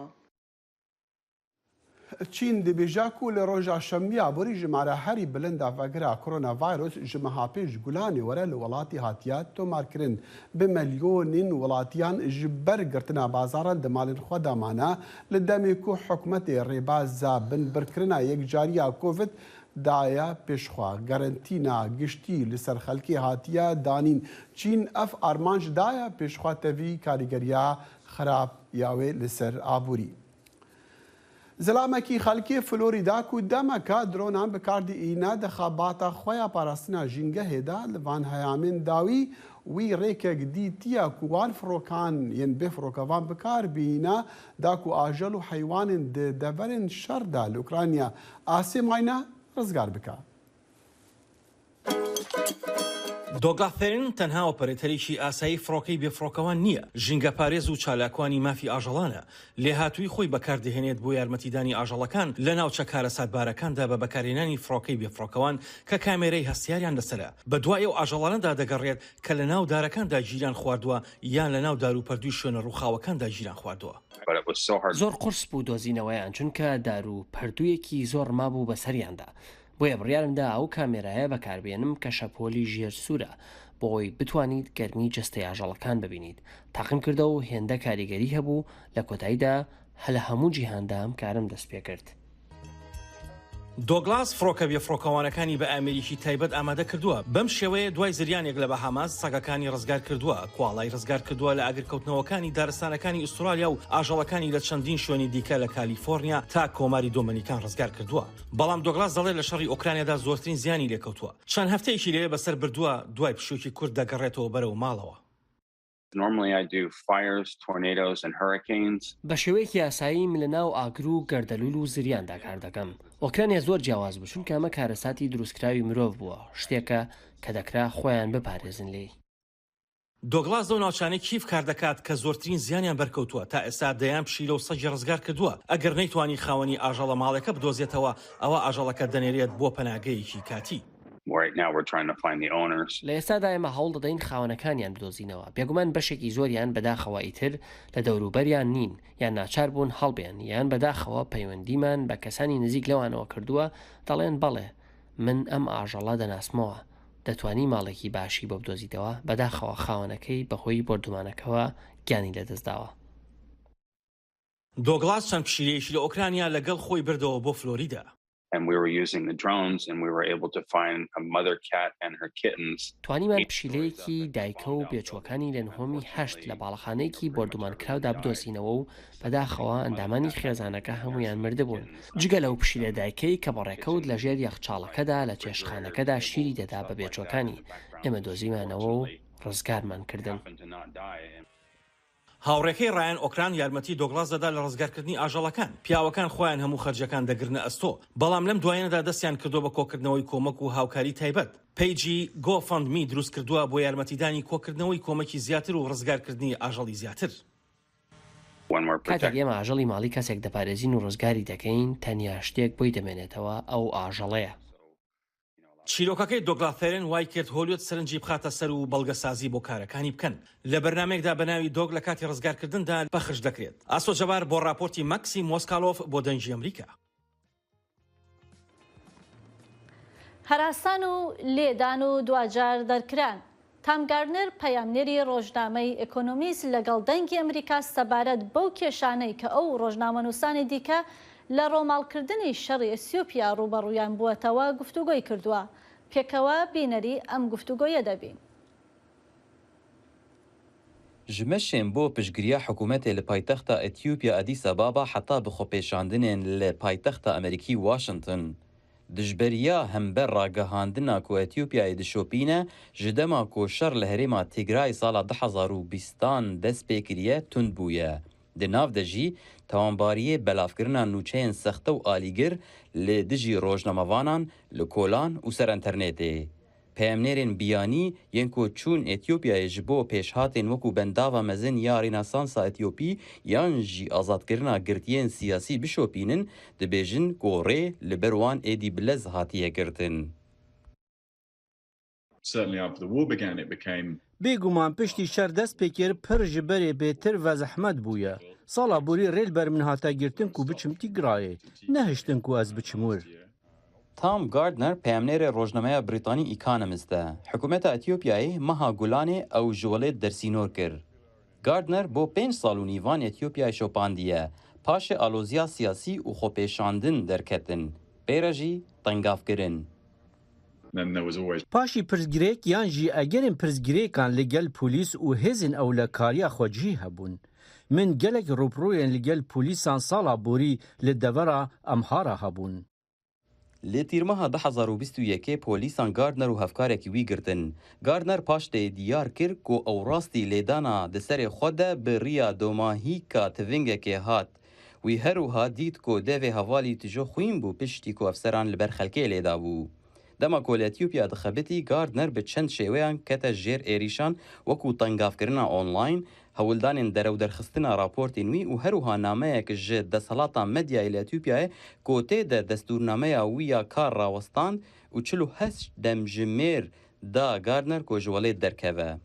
Çîn dibêje ku li roja şemiya borî jimara herî bilind a vegira Coronavirus ji meha pênc Gulanê were li welatî hatiye tomarkirin. Bi milyonên welatiyan ji ber girtina bazaran di malên xwe de mane li demê ku hikûmetê rêbaza binbirkirina yekcariya Covid daye pêş xwe. Garantîna giştî li ser xelkê hatiye danîn. Çîn ev armanc daye pêş xwe tevî karîgeriya xerab ya wê li ser aborî. Zilamekî xelkê Florîda ku demeke dronan bi kar diîne di xebata xwe ya parastina jîngehê de li van heyamên dawî wî rêkek dîtiye ku wan firokan yên bê firokevan bi kar bîne da ku ajel û heywanên di deverên şer de li Ukrayna asê mayne rizgar bike. دۆگلاس ثێرن تەنها ئۆپەرێتەرێکی ئاسایی فڕۆکەی بێفڕۆکەوان نییە، ژینگەپارێز و چالاکوانی مافی ئاژەڵانە، لێهاتوویی خۆی بەکاردەهێنێت بۆ یارمەتیدانی ئاژەڵەکان لە ناوچە کارەساتبارەکاندا بە بەکارهێنانی فڕۆکەی بێفڕۆکەوان کە کامێرەی هەستیاریان لەسەرە، بەدوای ئەو ئاژەڵانەدا دەگەڕێت کە لەناو دارەکاندا گیریان خواردووە یان لەناو داروپەردووی شوێنە ڕووخاوەکاندا گیریان خواردووە. زۆر قورس بوو دۆزینەوەیان، چونکە داروپەردوویەکی زۆر مابوو بەسەریاندا، بۆیە بڕیارم دا ئەو کامێرایە بەکاربێنم کە شەپۆلی ژێر سوورە بۆ ئەوەی بتوانیت گەرمی جەستەی ئاژەڵەکان ببینیت، تاقیم کردەوە و هێندە کاریگەری هەبوو لە کۆتاییدا لە هەموو جیهاندا ئەم کارەم دەستپێکرد. دۆگلاس فڕۆکە بێفڕۆکەوانەکانی بە ئامێریکی تایبەت ئامادە کردووە، بەم شێوەیە دوای زریانێک لە بەهاماس سەگەکانی ڕزگار کردووە، کواڵای ڕزگار کردووە لە ئاگرکەوتنەوەکانی دارستانەکانی ئوسترالیا و ئاژەڵەکانی لە چەندین شوێنی دیکە لە کالیفۆرنیا تا کۆماری دۆمەنیکان ڕزگار کردووە. بەڵام دۆگلاس دەڵێت لە شەڕی ئۆکرانیادا زۆرترین زیانی لێکەوتووە. چەند هەفتەیەکی لەوێ بەسەر بردووە، دوای پشوویەکی کورت دەگەڕێتەوە بەرەو ماڵەوە. بە شێوەیەکی ئاسایی من لەناو ئاگر و گەردەلوول و زریاندا کار دەکەم. ئۆکرانیا زۆر جیاواز بوو، چونکە ئەمە کارەساتی دروستکراوی مرۆڤ بووە، شتێکە کە دەکرا خۆیان بپارێزن لێی. دۆگڵاس لەو ناوچانەی کیڤ کاردەکات کە زۆرترین زیانیان بەرکەوتووە، تا ئێستا دەیان پشیلە و سەگی ڕزگارکردووە، ئەگەر نەیتوانی خاوەنی ئاژەڵە ماڵێکە بدۆزێتەوە، ئەوا ئاژەڵەکە دەنێرێت بۆ پەناگەیەکی کاتی. لە ئێستادا ئێمە هەوڵدەدەین خاوەنەکانیان بدۆزینەوە، بێگومان بەشێکی زۆریان بەداخەوە ئیتر لە دەوروبەریان نین، یان ناچار بوون هەڵبێن، یان بەداخەوە پەیوەندیمان بە کەسانی نزیک لەوانەوە کردووە دەڵێن بەڵێ من ئەم ئاژەڵە دەناسمەوە، دەتوانی ماڵێکی باشی بۆ بدۆزیتەوە، بەداخەوە خاوەنەکەی بەهۆی بۆردومانەکەوە گیانی لەدەستداوە. دۆگڵاس چەند پشیلەیەکی لە ئۆکرانیا لەگەڵ خۆی بردەوە بۆ فلۆریدا. توانیمان پشیلەیەکی دایکە و بێچووەکانی لە نهۆمی هەشت لە باڵەخانەیەکی بۆردومانکراودا بدۆزینەوە و بەداخەوە ئەندامانی خێزانەکە هەموویان مردبوون، جگە لەو پشیلە دایکەی کە بەڕێکەوت لەژێر یەخچاڵەکەدا لە چێشتخانەکەدا شیری دەدا بە بێچووەکانی، ئێمە دۆزیمانەوە و ڕزگارمان کردن. هاوڕێکەی ڕایان ئۆکران یارمەتی دۆگڵاس دەدات لە ڕزگارکردنی ئاژەڵەکان، پیاوەکان خۆیان هەموو خەرجیەکان دەگرنە ئەستۆ، بەڵام لەم دوایەنەدا دەستیان کردووە بە کۆکردنەوەی کۆمەک و هاوکاری تایبەت. پەیجی گۆ فەند می دروستکردووە بۆ یارمەتیدانی کۆکردنەوەی کۆمەکی زیاتر و ڕزگارکردنی ئاژەڵی زیاتر. کاتێک ئێمە ئاژەڵی ماڵی کەسێک دەپارێزین و ڕزگاری دەکەین، تەنیا شتێک بۆی دەمێنێتەوە ئەو ئاژەڵەیە. چیرۆکەکەی دۆگلا ثێرن وای کرد هۆلیۆد سەرنجی بخاتە سەر و بەڵگەسازی بۆ کارەکانی بکەن. لە بەرنامەیەکدا بە ناوی دۆگ لە کاتی ڕزگارکردندا پەخش دەکرێت. ئاسۆ جەبار بۆ ڕاپۆرتی مەکسیم مۆسکالۆف بۆ دەنگی ئەمریکا. هەراسان و لێدان و دواجار دەرکران. تام گارنەر پەیامنێری ڕۆژنامەی ئێکۆنۆمیست لەگەڵ دەنگی ئەمریکا سەبارەت بەو کێشانەی کە ئەو و ڕۆژنامەنووسانی دیکە لە ڕۆماڵکردنی شەڕی ئەسیۆپیا ڕووبەڕوویان بووەتەوە گفتوگۆی کردووە. پێکەوە بینەری ئەم گفتوگۆیە دەبین. Ji meşên bo piştgiriya hikûmetê li paytexta Etiyopya Addis Ababa heta bi xwepêşandinên li paytexta Amerîkî Washington, dijberiya hember ragihandina ku Etiyopyayê dişopîne ji dema ku şer li herêma Tigray sala 2020 an dest pê kiriye tund bûye. Di nav de jî tawanbariyê belavkirina nûçeyên sexte û alîgir li dijî rojnamevanan li kolan û ser enternêtê. Peyamnêrên biyanî yên ku çûn Etiyopyayê ji bo pêşhatên wekû bendava mezin ya Rênasansa Etiyopî yan jî azadkirina girtiyên siyasî bişopînin, dibêjin ku rê li ber wan êdî bi lez hatiye girtin. Bêguman piştî şer dest pê kir pir ji berê bêtir ve zehmet bûye. Sala borî rê li ber min hate girtin ku biçim Tîgrayê. Nehiştin ku ez biçim wir. Tom Gardner peyamnêrê rojnameya Brîtanî Economist e. Hikûmeta Etiyopyayê meha Gulanê ew ji welêt dersînor kir. Gardner bo pênc sal û nîvan Etiyopyayê şopandiye. Paşê aloziya siyasî û xwepêşandin derketin. Pê re jî tengavkirin. Paşî pirsgirêk yan jî egerên pirsgirêkan li gel polîs û hêzên ewlekariya xwecihî hebûn. Min gelek rûbirûyên li gel polîsan sala borî li devera Amhara hebûn. Li Tîrmeha 2021 polîsan Gardner û hevkarekî wî girtin. Gardner paştê diyar kir ku ew rastî lêdana di serê xwe de bi riya domahîka tivingekê hat. Wî her wiha dît ku devê hevalî tijo xwîn bû piştî ku efseran li ber xelkê lê dabû. Dema ku li Etiyopya dixebitî, Gardner bi çend şêweyan kete jêr êrîşan wekû tengavkirina online, hewldanên derewderxistina raportên wî û her wiha nameyek ji desthilata medyayê li Etiyopyayê ku tê de destûrnameya wî ya kar rawestand û 48 demjimêr da Gardner ku ji welêt derkeve.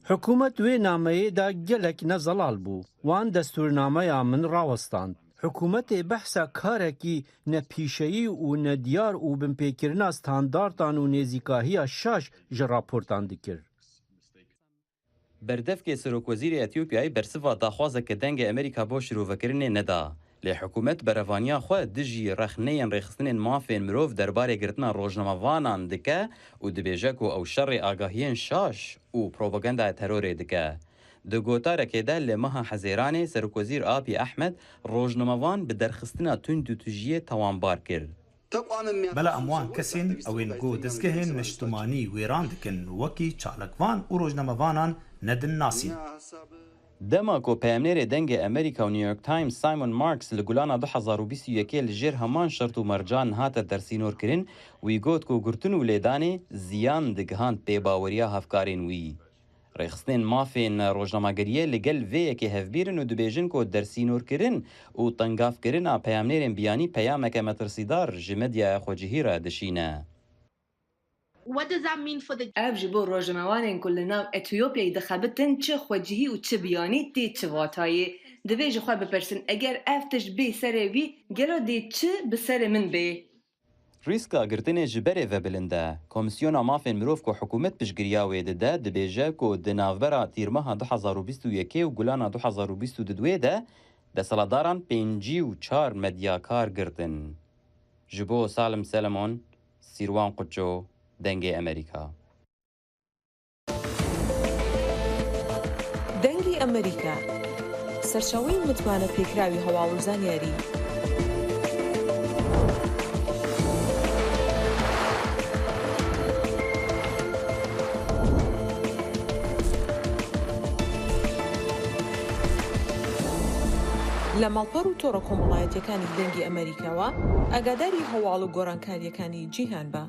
Hikûmet wê nameyê de gelek ne zelal bû. Wan destûrnameya min rawestand. Hikûmetê behsa karekî nepîşeyî û nediyar û binpêkirina standartan û nêzîkahiya şaş ji raportan dikir. Berdevkê Serokwezîrê Etiyopyayê bersiva daxwazeke Dengê Amerîka bo şirovekirinê neda. Lê hikûmet berevaniya xwe dijî rexneyên rêxistinên mafên mirov derbarê girtina rojnamevanan dike û dibêje ku ew şerê agahiyên şaş û propagandaya terorê dike. Di gotarekê de li meha Hezêranê Serokwezîr Abiy Ehmed rojnamevan bi derxistina tundûtûjiyê tawanbar kir. Bela em wan kesên ew ên ku dezgehên niştimanî wêran dikin wekî çalakvan û rojnamevanan nedin nasîn. Dema ku peyamnêrê Dengê Amerîka û New York Times Simon Marks li Gulana 2021 li jêr heman şert û mercan hate dersînorkirin, wî got ku girtin û lêdanê ziyan digihand pêbaweriya hevkarên wî. Rêxistinên mafên rojnamegeriyê li gel vê yekê hevbîr in û dibêjin ku dersînorkirin û tengavkirina peyamnêrên biyanî peyameke metirsîdar ji medyaya xwecihî re dişîne. Ev ji bo rojnamevanên ku li nav Etiyopyayê dixebitin çi xwecihî û çi biyanî tê çi watayê. Divê ji xwe bipirsin eger ev tişt bê serê wî gelo dê çi bi serê min bê? Rîska girtinê ji berê ve bilind e. Komîsyona Mafên Mirov ku hikûmet piştgiriya wê dide, dibêje ku di navbera Tîrmeha 2021 û Gulana 2022 de desthilatdaran 54 medyakar girtin. Ji bo Salim Selemon, Sîrwan Quço, Dengê Amerîka. دەنگی ئەمەریکا، سەرچاوەی متمانە پێکراوی هەواڵ و زانیاری. لە ماڵپەڕ و تۆڕە کۆمەڵایەتیەکانی دەنگی ئەمەریکاوە ئاگاداری هەواڵ و گۆڕانکاریەکانی جیهان بە.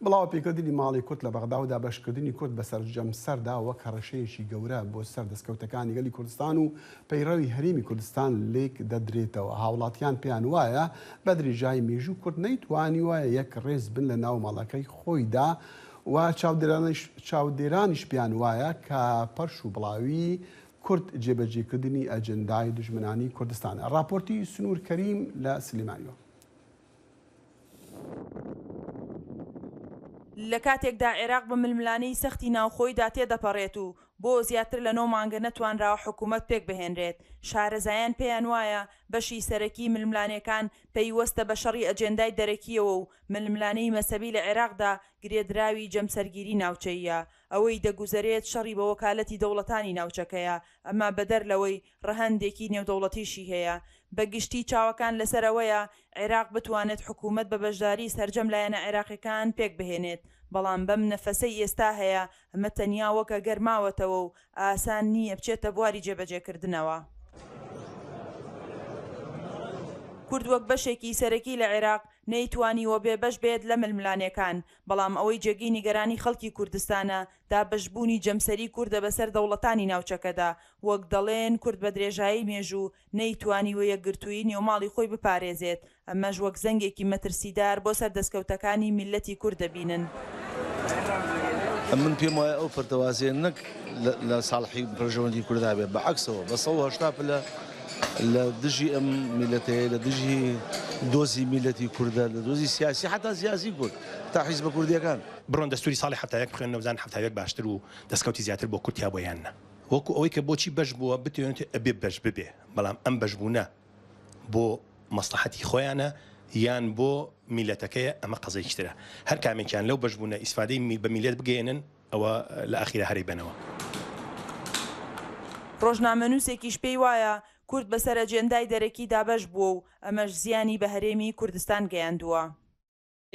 بڵاوە پێکردنی ماڵی کورد لە بەغدا و دابەشکردنی کورد بەسەر جەمسەردا وەک هەڕەشەیەکی گەورە بۆ سەر دەستکەوتەکانی گەلی کوردستان و پەیڕەوی هەرێمی کوردستان لێک دەدرێتەوە. هاوڵاتیان پێیان وایە بە درێژایی مێژوو کورد نەیتوانیوە یەک ڕێز بن لە ناو ماڵەکەی خۆیدا و چاودێرانیش پێیان وایە کە پەرش و بڵاوی کورد جێبەجێکردنی ئەجندای دوژمنانی کوردستانە. ڕاپۆرتی سنوور کەریم لە سلێمانیوە. لە کاتێکدا عێراق بە ململانێی سەختی ناوخۆیدا تێدەپەڕێت و بۆ زیاتر لە نۆ مانگە نەتوانراوە حکومەت پێکبهێنرێت، شارەزایان پێیان وایە بەشی سەرەکی ململانێکان پەیوەستە بە شەڕی ئەجێندای دەرەکییەوە و ململانێی مەزهەبی لە عێراقدا گرێدراوی جەمسەرگیری ناوچەییە، ئەوەی دەگوزەرێت شەڕی بە وەکالەتی دەوڵەتانی ناوچەکەیە، ئەمە بەدەر لەوەی ڕەهەندێکی نێودەوڵەتیشی هەیە. بە گشتی چاوەکان لەسەر ئەوەیە عێراق بتوانێت حکوومەت بە بەشداریی سەرجەم لایەنە عێراقییەکان پێکبهێنێت، بەڵام بەم نەفەسەی ئێستا هەیە، ئەمە تەنیا وەک ئەگەر ماوەتەوە و ئاسان نییە بچێتە بواری جێبەجێکردنەوە. کورد وەک بەشێکی سەرەکی لە عێراق نەیتوانیوە بێبەش بێت لە ململانێکان، بەڵام ئەوەی جێگەی نیگەرانی خەڵکی کوردستانە، دابەشبوونی جەمسەری کوردە بەسەر دەوڵەتانی ناوچەکەدا، وەک دەڵێن کورد بە درێژایی مێژوو نەیتوانیوە یەکگرتوویی نێوماڵی خۆی بپارێزێت، ئەمەش وەک زەنگێکی مەترسیدار بۆ سەر دەستکەوتەکانی میللەتی کورد دەبینن. من پێم وایە ئەو پەرتەوازەیە نەک لە ساڵحی بەرژەوەندی کوردا بێت، بە عەکسەوە بە 180 پلە لە دژی ئەم میللەتەیە، لە دژی دۆزی میللەتی کوردە، لە دۆزی سیاسی حەتا سیاسی کورد، تا حیزبە کوردییەکان. بڕۆن دەستوری ساڵی 71 بخوێننەوە بزانن 71 باشتر و دەستکەوتی زیاتر بۆ کورد تیابووە یان نا. وەکو ئەوەی کە بۆچی بەش بووە بتوێنێت ئەبێ بەش ببێ، بەڵام ئەم بەشبوونە بۆ مەسڵەحەتی خۆیانە یان بۆ میللەتەکەیە ئەمە قەزێکی ترە. هەر کامێکیان لەو بەشبوونە ئیسفادەی بە میللەت بگەیەنن ئەوە لە ئاخیرا هەرەی بەنەوە. ڕۆژنامەنووسێکیش پێی وایە کورد بەسەر ئەجێندای دەرەکی دابەش بووە و ئەمەش زیانی بە هەرێمی کوردستان گەیاندووە.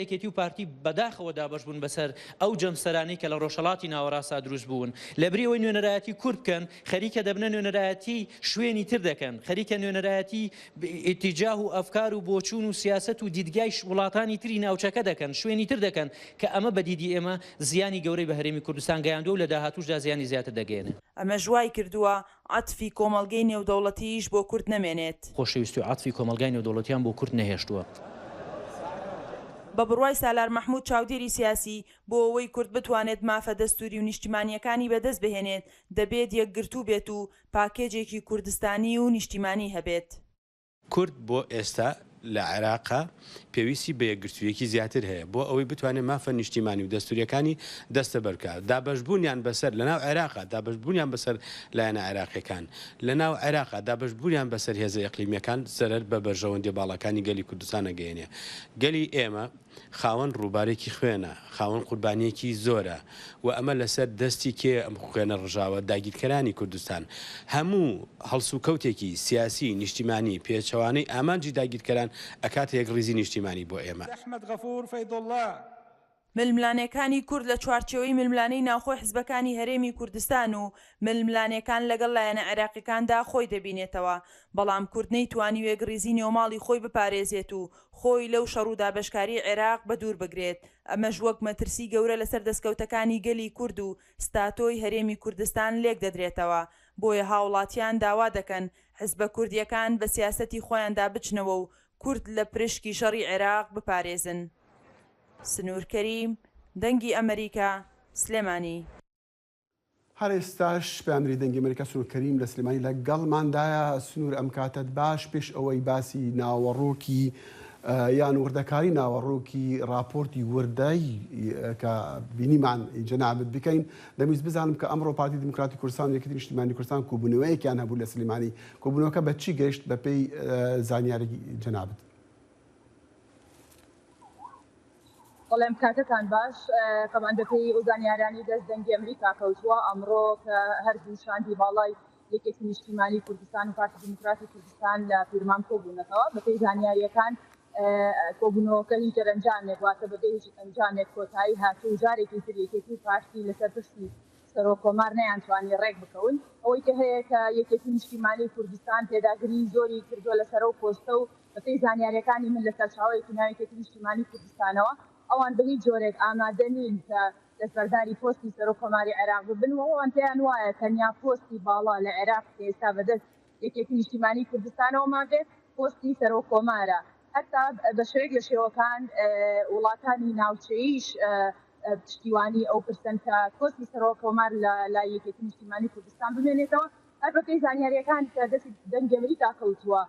یەکێتی و پارتی بەداخەوە دابەش بوون بەسەر ئەو جەمسەرانەی کە لە ڕۆژهەڵاتی ناوەڕاستدا دروست بوون. لەبری ئەوەی نوێنەرایەتی کورد بکەن، خەریکە دەبنە نوێنەرایەتی شوێنی تر دەکەن، خەریکە نوێنەرایەتی ئیتیجاه و ئەفکار و بۆچوون و سیاسەت و دیدگای وڵاتانی تری ناوچەکە دەکەن، شوێنی تر دەکەن، کە ئەمە بە دیدی ئێمە زیانی گەورەی بە هەرێمی کوردستان گەیاندووە و لە داهاتووشدا زیانی زیاتر دەگەیەنێ. ئەمەش وایکردووە عەتفی کۆمەڵگەی نێودەوڵەتیش بۆ کورد نەمێنێت. خۆشەویستی و عەتفی کۆمەڵگای نێودەوڵەتیان بۆ کورد نەهێشتووە. بە بڕوای سالار مەحمود چاودێری سیاسی، بۆ ئەوەی کورد بتوانێت مافە دەستوری و نیشتیمانییەکانی بەدەست بهێنێت، دەبێت یەکگرتوو بێت و پاکێجێکی کوردستانی و نیشتیمانی هەبێت. کورد بۆ ئێستا لە عێراقا پێویستی بە یەکگرتوویەکی زیاتر هەیە بۆ ئەوەی بتوانێت مافە نیشتیمانی و دەستوریەکانی دەستەبەر بکات. دابەشبوونیان بەسەر لەناو عێراقا، دابەشبوونیان بەسەر لایەنە عێراقیەکان لەناو عێراقا، دابەشبوونیان بەسەر هێزە ئیقلیمیەکان زەرەر بە بەرژەوەندیە باڵاکانی گەلی کوردستان ئەگەیەنێ. گەلی ئێمە خاوەن ڕووبارێکی خوێنە، خاوەن قوربانییەکی زۆرە و ئەمە لەسەر دەستی کێ ئەم خوێنە ڕژاوە؟ داگیرکەرانی کوردستان. هەموو هەڵسوکەوتێکی سیاسی نیشتیمانی پێچەوانەی ئامانجی داگیرکەران ئەکاتە یەکڕیزی نیشتیمانی بۆ ئێمە. ململانێکانی کورد لە چوارچێوەی ململانێی ناوخۆی حزبەکانی هەرێمی کوردستان و ململانێکان لەگەڵ لایەنە عێراقیەکاندا خۆی دەبینێتەوە، بەڵام کورد نەیتوانیوە یەکڕیزی نێوماڵی خۆی بپارێزێت و خۆی لەو شەڕ و دابەشکاریەی عێراق بەدوور بگرێت، ئەمەش وەک مەترسی گەورە لەسەر دەستکەوتەکانی گەلی کورد و ستاتۆی هەرێمی کوردستان لێکدەدرێتەوە، بۆیە هاوڵاتیان داوا دەکەن حزبە کوردیەکان بە سیاسەتی خۆیاندا بچنەوە و کورد لە پرشکی شەڕی عێراق بپارێزن. سنوور کەریم، دەنگی ئەمەریکا، سلێمانی. هەر ئێستاش پەیامنێری دەنگی ئەمەریکا سنوور کەریم لە سلێمانی لەگەڵماندایە. سنوور ئەم کاتەت باش، پێش ئەوەی باسی ناوەڕۆکی یان وردەکاری ناوەڕۆکی ڕاپۆرتی وردەی کە بینیمان جەنابت بکەین، دەمویست بزانم کە ئەمڕۆ پارتی دیموکراتی کوردستان و یەکێتی نیشتیمانی کوردستان کۆبوونەوەیەکیان هەبوو لە سلێمانی، کۆبوونەوەکە بە چی گەیشت بەپێی زانیاری جەنابت؟ بەڵێ کاتتان باش. تەبعەن بەپێی ئەو زانیارانەی دەست دەنگی ئەمریکا کەوتووە، ئەمڕۆ کە هەردوو شاندی باڵای یەکێتی نیشتیمانی کوردستان و پارتی دیموکراتی کوردستان لە پیرمام کۆبوونەتەوە، بەپێی زانیارییەکان کۆبوونەوەکە هیچ دەرەنجامێک واتە بەبێ هیچ ئەنجامێک کۆتایی هاتوو و جارێکی تر یەکێتی و پارتی لەسەر پرسی سەرۆک کۆمار نەیانتوانی ڕێک بکەون. ئەوەی کە هەیە کە یەکێتی نیشتیمانی کوردستان پێداگری زۆری کردووە لەسەر ئەو پۆستە و بەپێی زانیارییەکانی من لە سەرچاوەیەکی ناو یەکێتی نیشتیمانی کوردستانەوە، ئەوان بە هیچ جۆرێک ئامادە نین کە دەستبەرداری پۆستی سەرۆک کۆماری عێراق ببن و ئەوان پێیان وایە تەنیا پۆستی باڵا لە عێراق کە ئێستا بەدەست یەکێتی نیشتیمانی کوردستانەوە مابێت پۆستی سەرۆک کۆمارە. هەتا بە شێوەیەک لە شێوەکان وڵاتانی ناوچەییش پشتیوانی ئەو پرسەن کە پۆستی سەرۆک کۆمار لە لای یەکێتی نیشتیمانی کوردستان بمێنێتەوە. هەر بەپێی زانیارییەکان کە دەستی دەنگی ئەمریکا کەوتووە،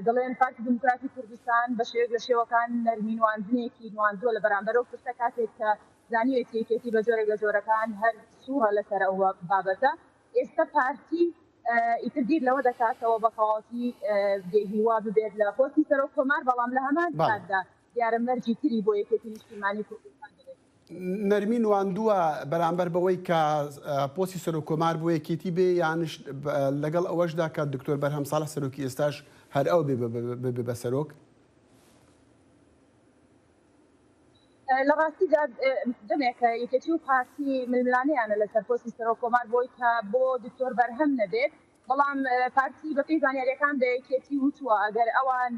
دەڵێن پارتی دیموکراتی کوردستان بە شێوەیەک لە شێوەکان نەرمی نواندنێکی نواندووە لە بەرامبەر ئەو پرسە کاتێک کە زانیوێتی یەکێتی بە جۆرێک لە جۆرەکان هەر سوورە لەسەر ئەو بابەتە. ئێستا پارتی ئیتر بیر لەوە دەکاتەوە بە تەواوەتی بێهیوا ببێت لە پۆستی سەرۆک کۆمار، بەڵام لە هەمان کاتدا دیارە مەرجی تری بۆ یەکێتی نیشتیمانی کوردستان دەبێت. نەرمی نواندووە بەرامبەر بەوەی کە پۆستی سەرۆک کۆمار بۆ یەکێتی بێ یانش لەگەڵ ئەوەشدا کە دکتۆر بەرهەم ساڵح سەرۆکی ئێستاش هەر ئەو بێ ببێ بە سەرۆک؟ لە ڕاستیدا دەمێکە یەکێتی و پارتی ململانێیانە لەسەر پۆستی سەرۆک کۆمار بۆی کە بۆ دکتۆر بەرهەم نەبێت، بەڵام پارتی بەپێی زانیاریەکان بە یەکێتی وتووە ئەگەر ئەوان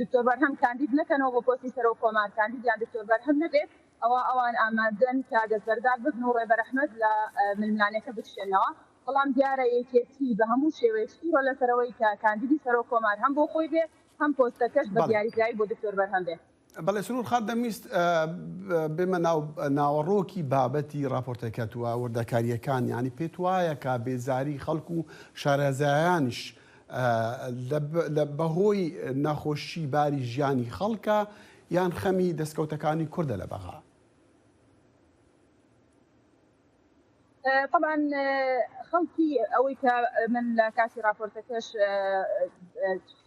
دکتۆر بەرهەم کاندید نەکەنەوە بۆ پۆستی سەرۆک کۆمار، کاندیدیان دکتۆر بەرهەم نەبێت، ئەوا ئەوان ئامادەن کە دەستبەردار ببن و ڕێبەر ئەحمەد لە ململانێکە بکشێنەوە. بەڵام دیارە یەکێتی بە هەموو شێوەیەک سوورە لەسەرەوەی کە کاندیدی سەرۆک کۆمار هەم بۆ خۆی بێ هەم پۆستەکەش بە دیاریکراوی بۆ دکتۆر بەرهەم بێ. بەڵێ سرور خان دەمویست بێمە ناو ناوەڕۆکی بابەتی ڕاپۆرتەکەت و وردەکارییەکان، یانی پێت وایە کە بێزاری خەڵک و شارەزایانیش لە بەهۆی ناخۆشی باری ژیانی خەڵکە یان خەمی دەستکەوتەکانی کوردە لە بەغا؟ تەبعەن خەڵکی ئەوەی کە من لە کاتی راپۆرتەکەش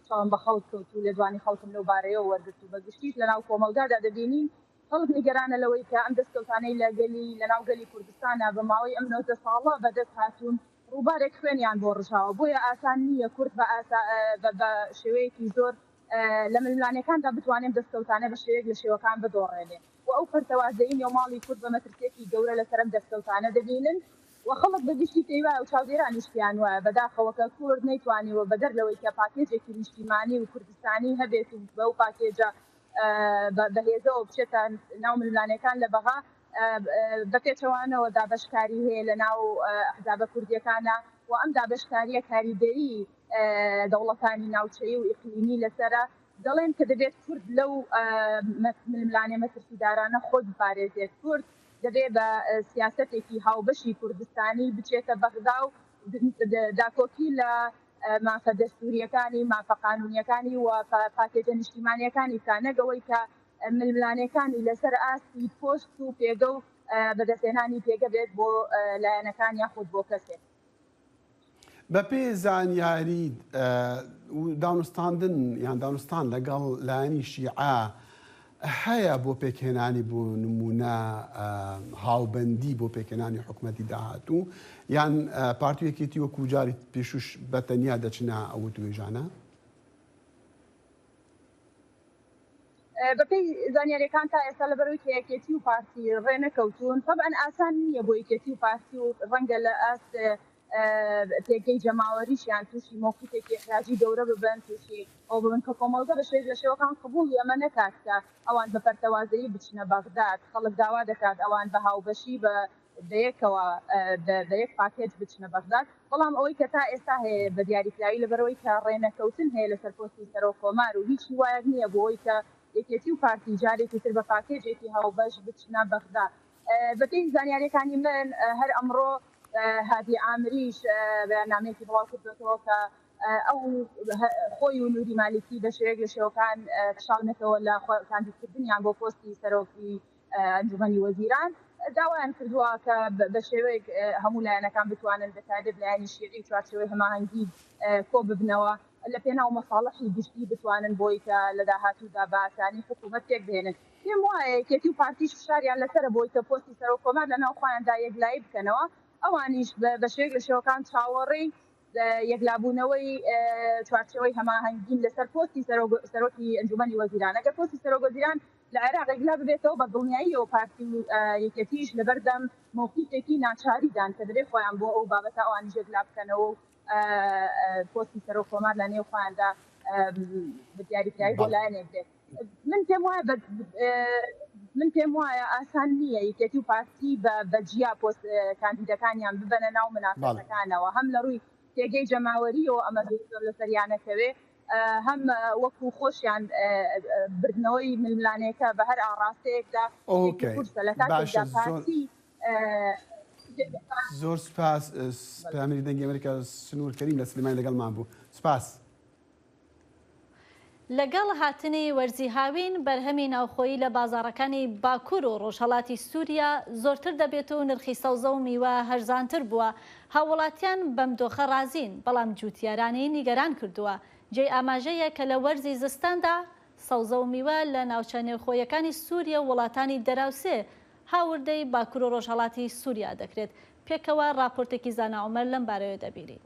چاوم بە خەڵک کەوت و لێدوانی خەڵکم لەو بارەیەوە وەرگرت و بە گشتیش لەناو کۆمەڵگادا دەبینین خەڵک نیگەرانە لەوەی کە ئەم دەستکەوتانەی لە گەلی لەناو گەلی کوردستانە بە ماوەی ئەم 19 ساڵە بەدەست هاتوون ڕووبارێک خوێنیان بۆ ڕژاوە بۆیە ئاسان نییە کورد بە ئاسا بە شێوەیەکی زۆر لە ململانێکاندا بتوانێت دەستکەوتانە بە شێوەیەک لە شێوەکان بدۆڕێنێ. و ئەو پەرتەوازەیی نێو ماڵی کورد بە مەترسییەکی گەورە لەسەر ئەم دەستکەوتانە دەبینن و خەڵک بە گشتی پێی وایە و چاودێرانیش پێیان وایە بەداخەوە کە کورد نەیتوانیوە بەدەر لەوەی کە پاکێجێکی نیشتیمانی و کوردستانی هەبێت و بەو پاکێجە بەهێزەوە بچێتە ناو ململانێکان لە بەغا بە پێچەوانەوە دابەشکاری هەیە لە ناو ئەحزابە کوردییەکانە و ئەم دابەشکارییە کاریگەری دەوڵەتانی ناوچەیی و ئیقلیمی لەسەرە. دەڵێن کە دەبێت کورد لەو ململانێ مەترسیدارانە خۆی بپارێزێت، کورد دەبێت بە سیاسەتێکی هاوبەشی کوردستانی بچێتە بەغدا و داکۆکی لە مافە دەستوورییەکانی، مافە قانوونییەکانی و پاکێجە نیشتیمانییەکانی بکات، نەک ئەوەی کە ململانێکانی لەسەر ئاستی پۆست و پێگە و بەدەستهێنانی پێگە بێت بۆ لایەنەکان یاخود بۆ کەسێک. بەپێی زانیاری دانوستاندن یان دانوستان لەگەڵ لایەنی شیعە هەیە بۆ پێکهێنانی بۆ نمونە هاوبەندی بۆ پێکهێنانی حکومەتی داهاتوو یان پارتی و یەکێتی وەکو جاری پێشوش بە تەنیا دەچنە ئەو وتوێژانە؟ بەپێی زانیاریەکان تا ئێستا لەبەرئەوەی کە یەکێتی و پارتی ڕێ نەکەوتوون تەبعەن ئاسان نییە بۆ یەکێتی و پارتی و ڕەنگە لە ئاست پێگەی جەماوەریشیان تووشی مەوقیفێکی ئیحراجی گەورە ببن تووشی ئەوە ببن کە کۆمەڵگە بە شێوەیەک لە شێوەکان قبوڵی ئەمە نەکات کە ئەوان بە پەرتەوازەیی بچنە بەغداد خەڵک داوا دەکات ئەوان بە هاوبەشی بە بەیەکەوە بە یەک پاکێج بچنە بەغداد، بەڵام ئەوەی کە تا ئێستا هەیە بە دیاریکراوی لەبەرئەوەی کە ڕێنەکەوتن هەیە لەسەر پۆستی سەرۆک کۆمار و هیچ هیوایەک نییە بۆ ئەوەی کە یەکێتی و پارتی جارێکی تر بە پاکێجێکی هاوبەش بچنە بەغدا. بەپێی زانیارییەکانی من هەر ئەمڕۆ هادی عامریش بەیاننامەیەکی بڵاوکردۆتەوە کە ئەو خۆی و نوری مالیکی بە شێوەیەک لە شێوەکان کشاونەتەوە لە کاندیدکردنیان بۆ پۆستی سەرۆکی ئەنجومەنی وەزیران داوایان کردووە کە بە شێوەیەک هەموو لایەنەکان بتوانن بە تایبەت لایەنی شیعی و چوارچێوەی هەماهەنگی کۆ ببنەوە لە پێناو مەساڵحی گشتی بتوانن بۆی کە لە داهاتوودا بە ئاسانی حکوومەت پێک بهێنن. پێم وایە یەکێتی و پارتیش فشاریان لەسەرە بۆی کە پۆستی سەرۆک کۆمار لەناو خۆیاندا یەکلایی بکەنەوە، ئەوانیش بە شێوەیەک لە شێوەکان چاوەڕێی یەکلابوونەوەی چوارچێوەی هەماهەنگین لەسەر پۆستی سەرۆکی ئەنجومەنی وەزیران. ئەگەر پۆستی سەرۆک وەزیران لە عێراق یەکلا ببێتەوە بە دڵنیاییەوە پارتی و یەکێتیش لەبەردەم مەوقیفێکی ناچاریدان کە دەبێت خۆیان بۆ ئەو بابەتە ئەوانیش یەکلا بکەنەوە و پۆستی سەرۆک کۆمار لە نێو خۆیاندا بە دیاریکراوی بۆ لایەنێک بێت. من پێم وایە من پێم وایە ئاسان نییە یەکێتی و پارتی بە جیا پۆست کاندیدەکانیان ببەنە ناو منافەسەکانەوە هەم لە ڕووی پێگەی جەماوەریەوە ئەمە زۆر لەسەریانەکەوێ هەم وەکو خۆشیان بردنەوەی ململانێکە بە هەر ئاڕاستەیەکدا قورسە لە کاتێکدا پارتی زۆر سپاس پەیامنێری دەنگی ئەمریکا سنوور کەریم لە سلێمانی لەگەڵمان بوو سپاس. لەگەڵ هاتنی وەرزی هاوین، بەرهەمی ناوخۆیی لە بازاڕەکانی باکوور و ڕۆژهەڵاتی سووریا زۆرتر دەبێت و نرخی سەوزە و میوە هەرزانتر بووە، هاووڵاتیان بەم دۆخە ڕازین، بەڵام جووتیارانی نیگەران کردووە. جێی ئاماژەیە کە لە وەرزی زستاندا سەوزە و میوە لە ناوچە نێوخۆیەکانی سووریە و وڵاتانی دەراوسێ هاوردەی باکوور و ڕۆژهەڵاتی سووریا دەکرێت. پێکەوە ڕاپۆرتێکی زانا عومەر لەم بارەیە دەبینین.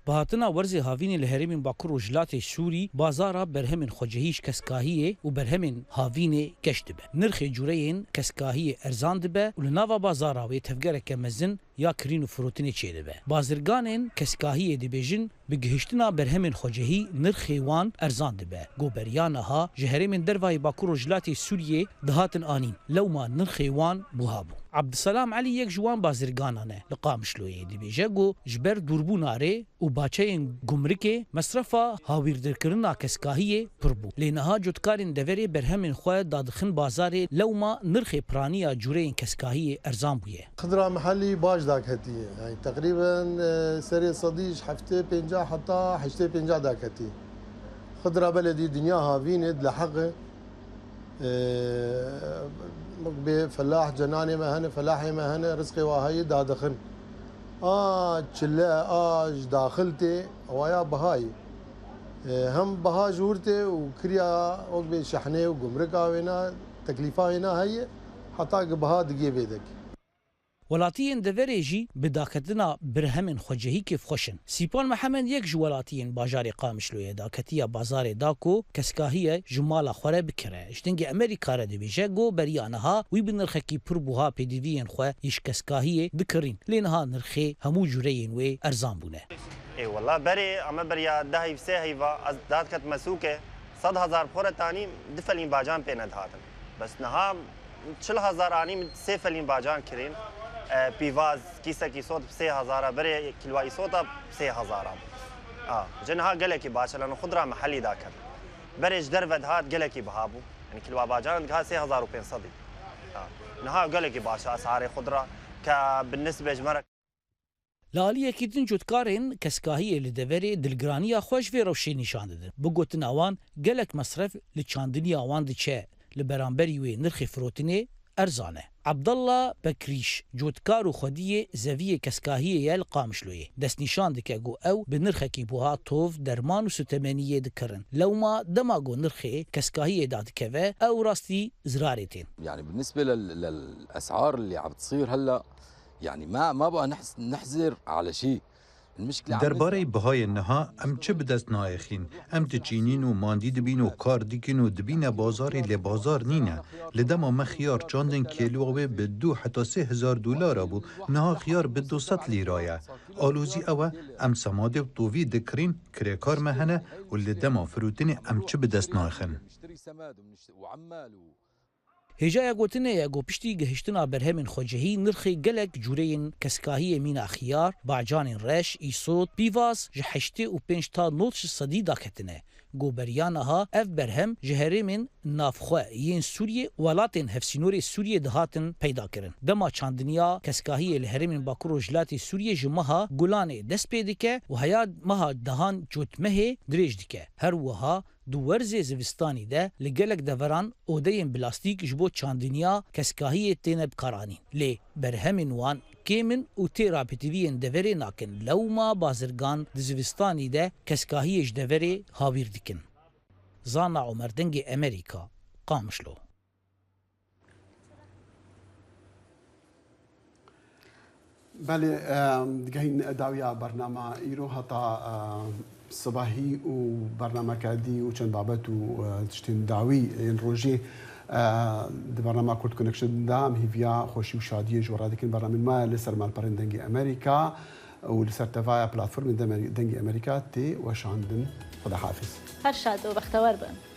بە هاتنا وەرزê havînê li herêmên Bakur Rojhilatê Sûrî bazara berhemên xwecihî ji keskahiyê û berhemên havînê geş dibe. Nirxê cureyên keskahiyê erzan dibe û li nava bazara wê tevgereke mezin ya kirîn û firotinê çêdibe. Bazirganên keskahiyê dibêjin bi gihiştina berhemên xwecihî nirxê wan erzan dibe. Got beriya niha ji herêmên dervayê Bakur Rojhilatê Sûriyê dihatin anîn lewma nirxê wan buha bû. Ebdulselam Elî yek ji wan bazirganan e li Qamişloyê dibêje ku ji ber dûrbûna rê û baçeyên gumrikê mesrefa hawîrdirkirina keskahiyê pir bû. Lê niha cotkarên deverê berhemên xwe dadixin bazarê lewma nirxê piraniya cureyên keskahiyê erzan bûye. Xidra mehellî baş daketiye. Yanî teqrîben serê sedî ji heftê pênca heta heştê pênca daketiye. Xidra beledî dinya havînê dileheqe Bê felah cenanê me hene, felahê me hene, rizqê wa heye dadixin. A çile a ji daxil tê ewa ya biha ye. Hem biha ji wir tê û kiriya wek bê şehnê û gumrika wêna teklîfa wêna heye heta ku biha digê vê dekê. Welatiyên deverê jî bi daketina birhemên xwecihî kêfxweş in. Sîpan Mihemed yek ji welatiyên bajarê Qamişloyê daketiya bazarê da ku keskahiye ji mala xwe re bikire. Ji dengê Amerîka re dibêje ku beriya niha wî bi nirxekî pir buha pêdiviyên xwe yê ji keskahiyê dikirîn lê niha nirxê hemû cureyên wê erzan bûne. Ê wela berê ame beriya deh heyv sê heyva ez dadiketime sûkê 100,000 bi xwe re tanîm du felîn bacan pê nedihatin. Bes niha 40,000 anî min sê felîn bacan kirîn. Pîvaz kîsekî sot bi 3000 e berê kîloa îsota bi 3000 bû. A ji niha gelekî baş e lano xudra mehelî daket. Berê ji derve dihat gelekî biha bû. Yanî kîloa bacanan digiha 3500 î. A niha gelekî baş e esarê xudra ke bi nisbê ji me re. Li aliyekî din cotkarên keskahiyê li deverê dilgiraniya xwe ji vê rewşê nîşan didin. Bi gotina wan gelek mesref li çandiniya wan diçe, li beramberî wê nirxê firotinê erzan e. Ebdalla Bekrîş, cotkar û xwediyê zeviyê keskahiyê ye li Qamişloyê, destnîşan dike ku ew bi nirxekî buha tov, derman û sotemeniyê dikirin. Lewma dema ku nirxê keskahiyê dadikeve ew rastî zirarê tên. Yani بالنسبة للأسعار اللي عم تصير هلا يعني ما ما بقى نحزر على شيء المشكلة عم Derbarê bihayên niha em çi bi dest naêxîn? Em diçînîn û mandî dibîn û kar dikin û dibîne bazarê lê bazar nîne. Li dema me xiyar çandin kêlûa wê bi du heta 3000 dolara bû, niha xiyar bi 200 lîra ye. Alozî ew e em semadê û tovî dikirîn, kirêkar me hene û li dema firotinê em çi bi dest naxin. Hêjaya gotinê ye ku piştî gihiştina berhemên xwecihî nirxê gelek cureyên keskahiyê mîna xiyar, bacanên reş, îsot, pîvaz ji 85 ta 90 ji sedî daketine. Ku beriya niha ev berhem ji herêmên navxwe yên Sûriyê welatên hevsînorê Sûriyê dihatin peydakirin. Dema çandiniya keskahiyê li herêmên Bakur Rojhilatê Sûriyê ji meha Gulanê dest pê dike û heya meha dehan cotmehê dirêj dike. Her wiha di werzê zivistanî de li gelek deveran odeyên bilastîk ji bo çandiniya keskahiyê têne bikaranîn. Lê berhemên wan kêm in û têra pêdiviyên deverê nakin. Lewma bazirgan di zivistanî de keskahiyê ji deverê hawîr dikin. Zana Omer Dengê Amerîka, Qamişlo. Belê digehîn dawiya bernama îro heta sibahî û bernameke dî û çend babet û tiştên dawî yên rojê di bernama Kurd Connection de em hêviya xweşî û şadiyê ji we re dikin. Bernamên me li ser malperên Dengê Amerîka û li ser tevaya platformên Dengê Amerîka tê weşandin. Xweda hafiz. Her şad û bextewer bin.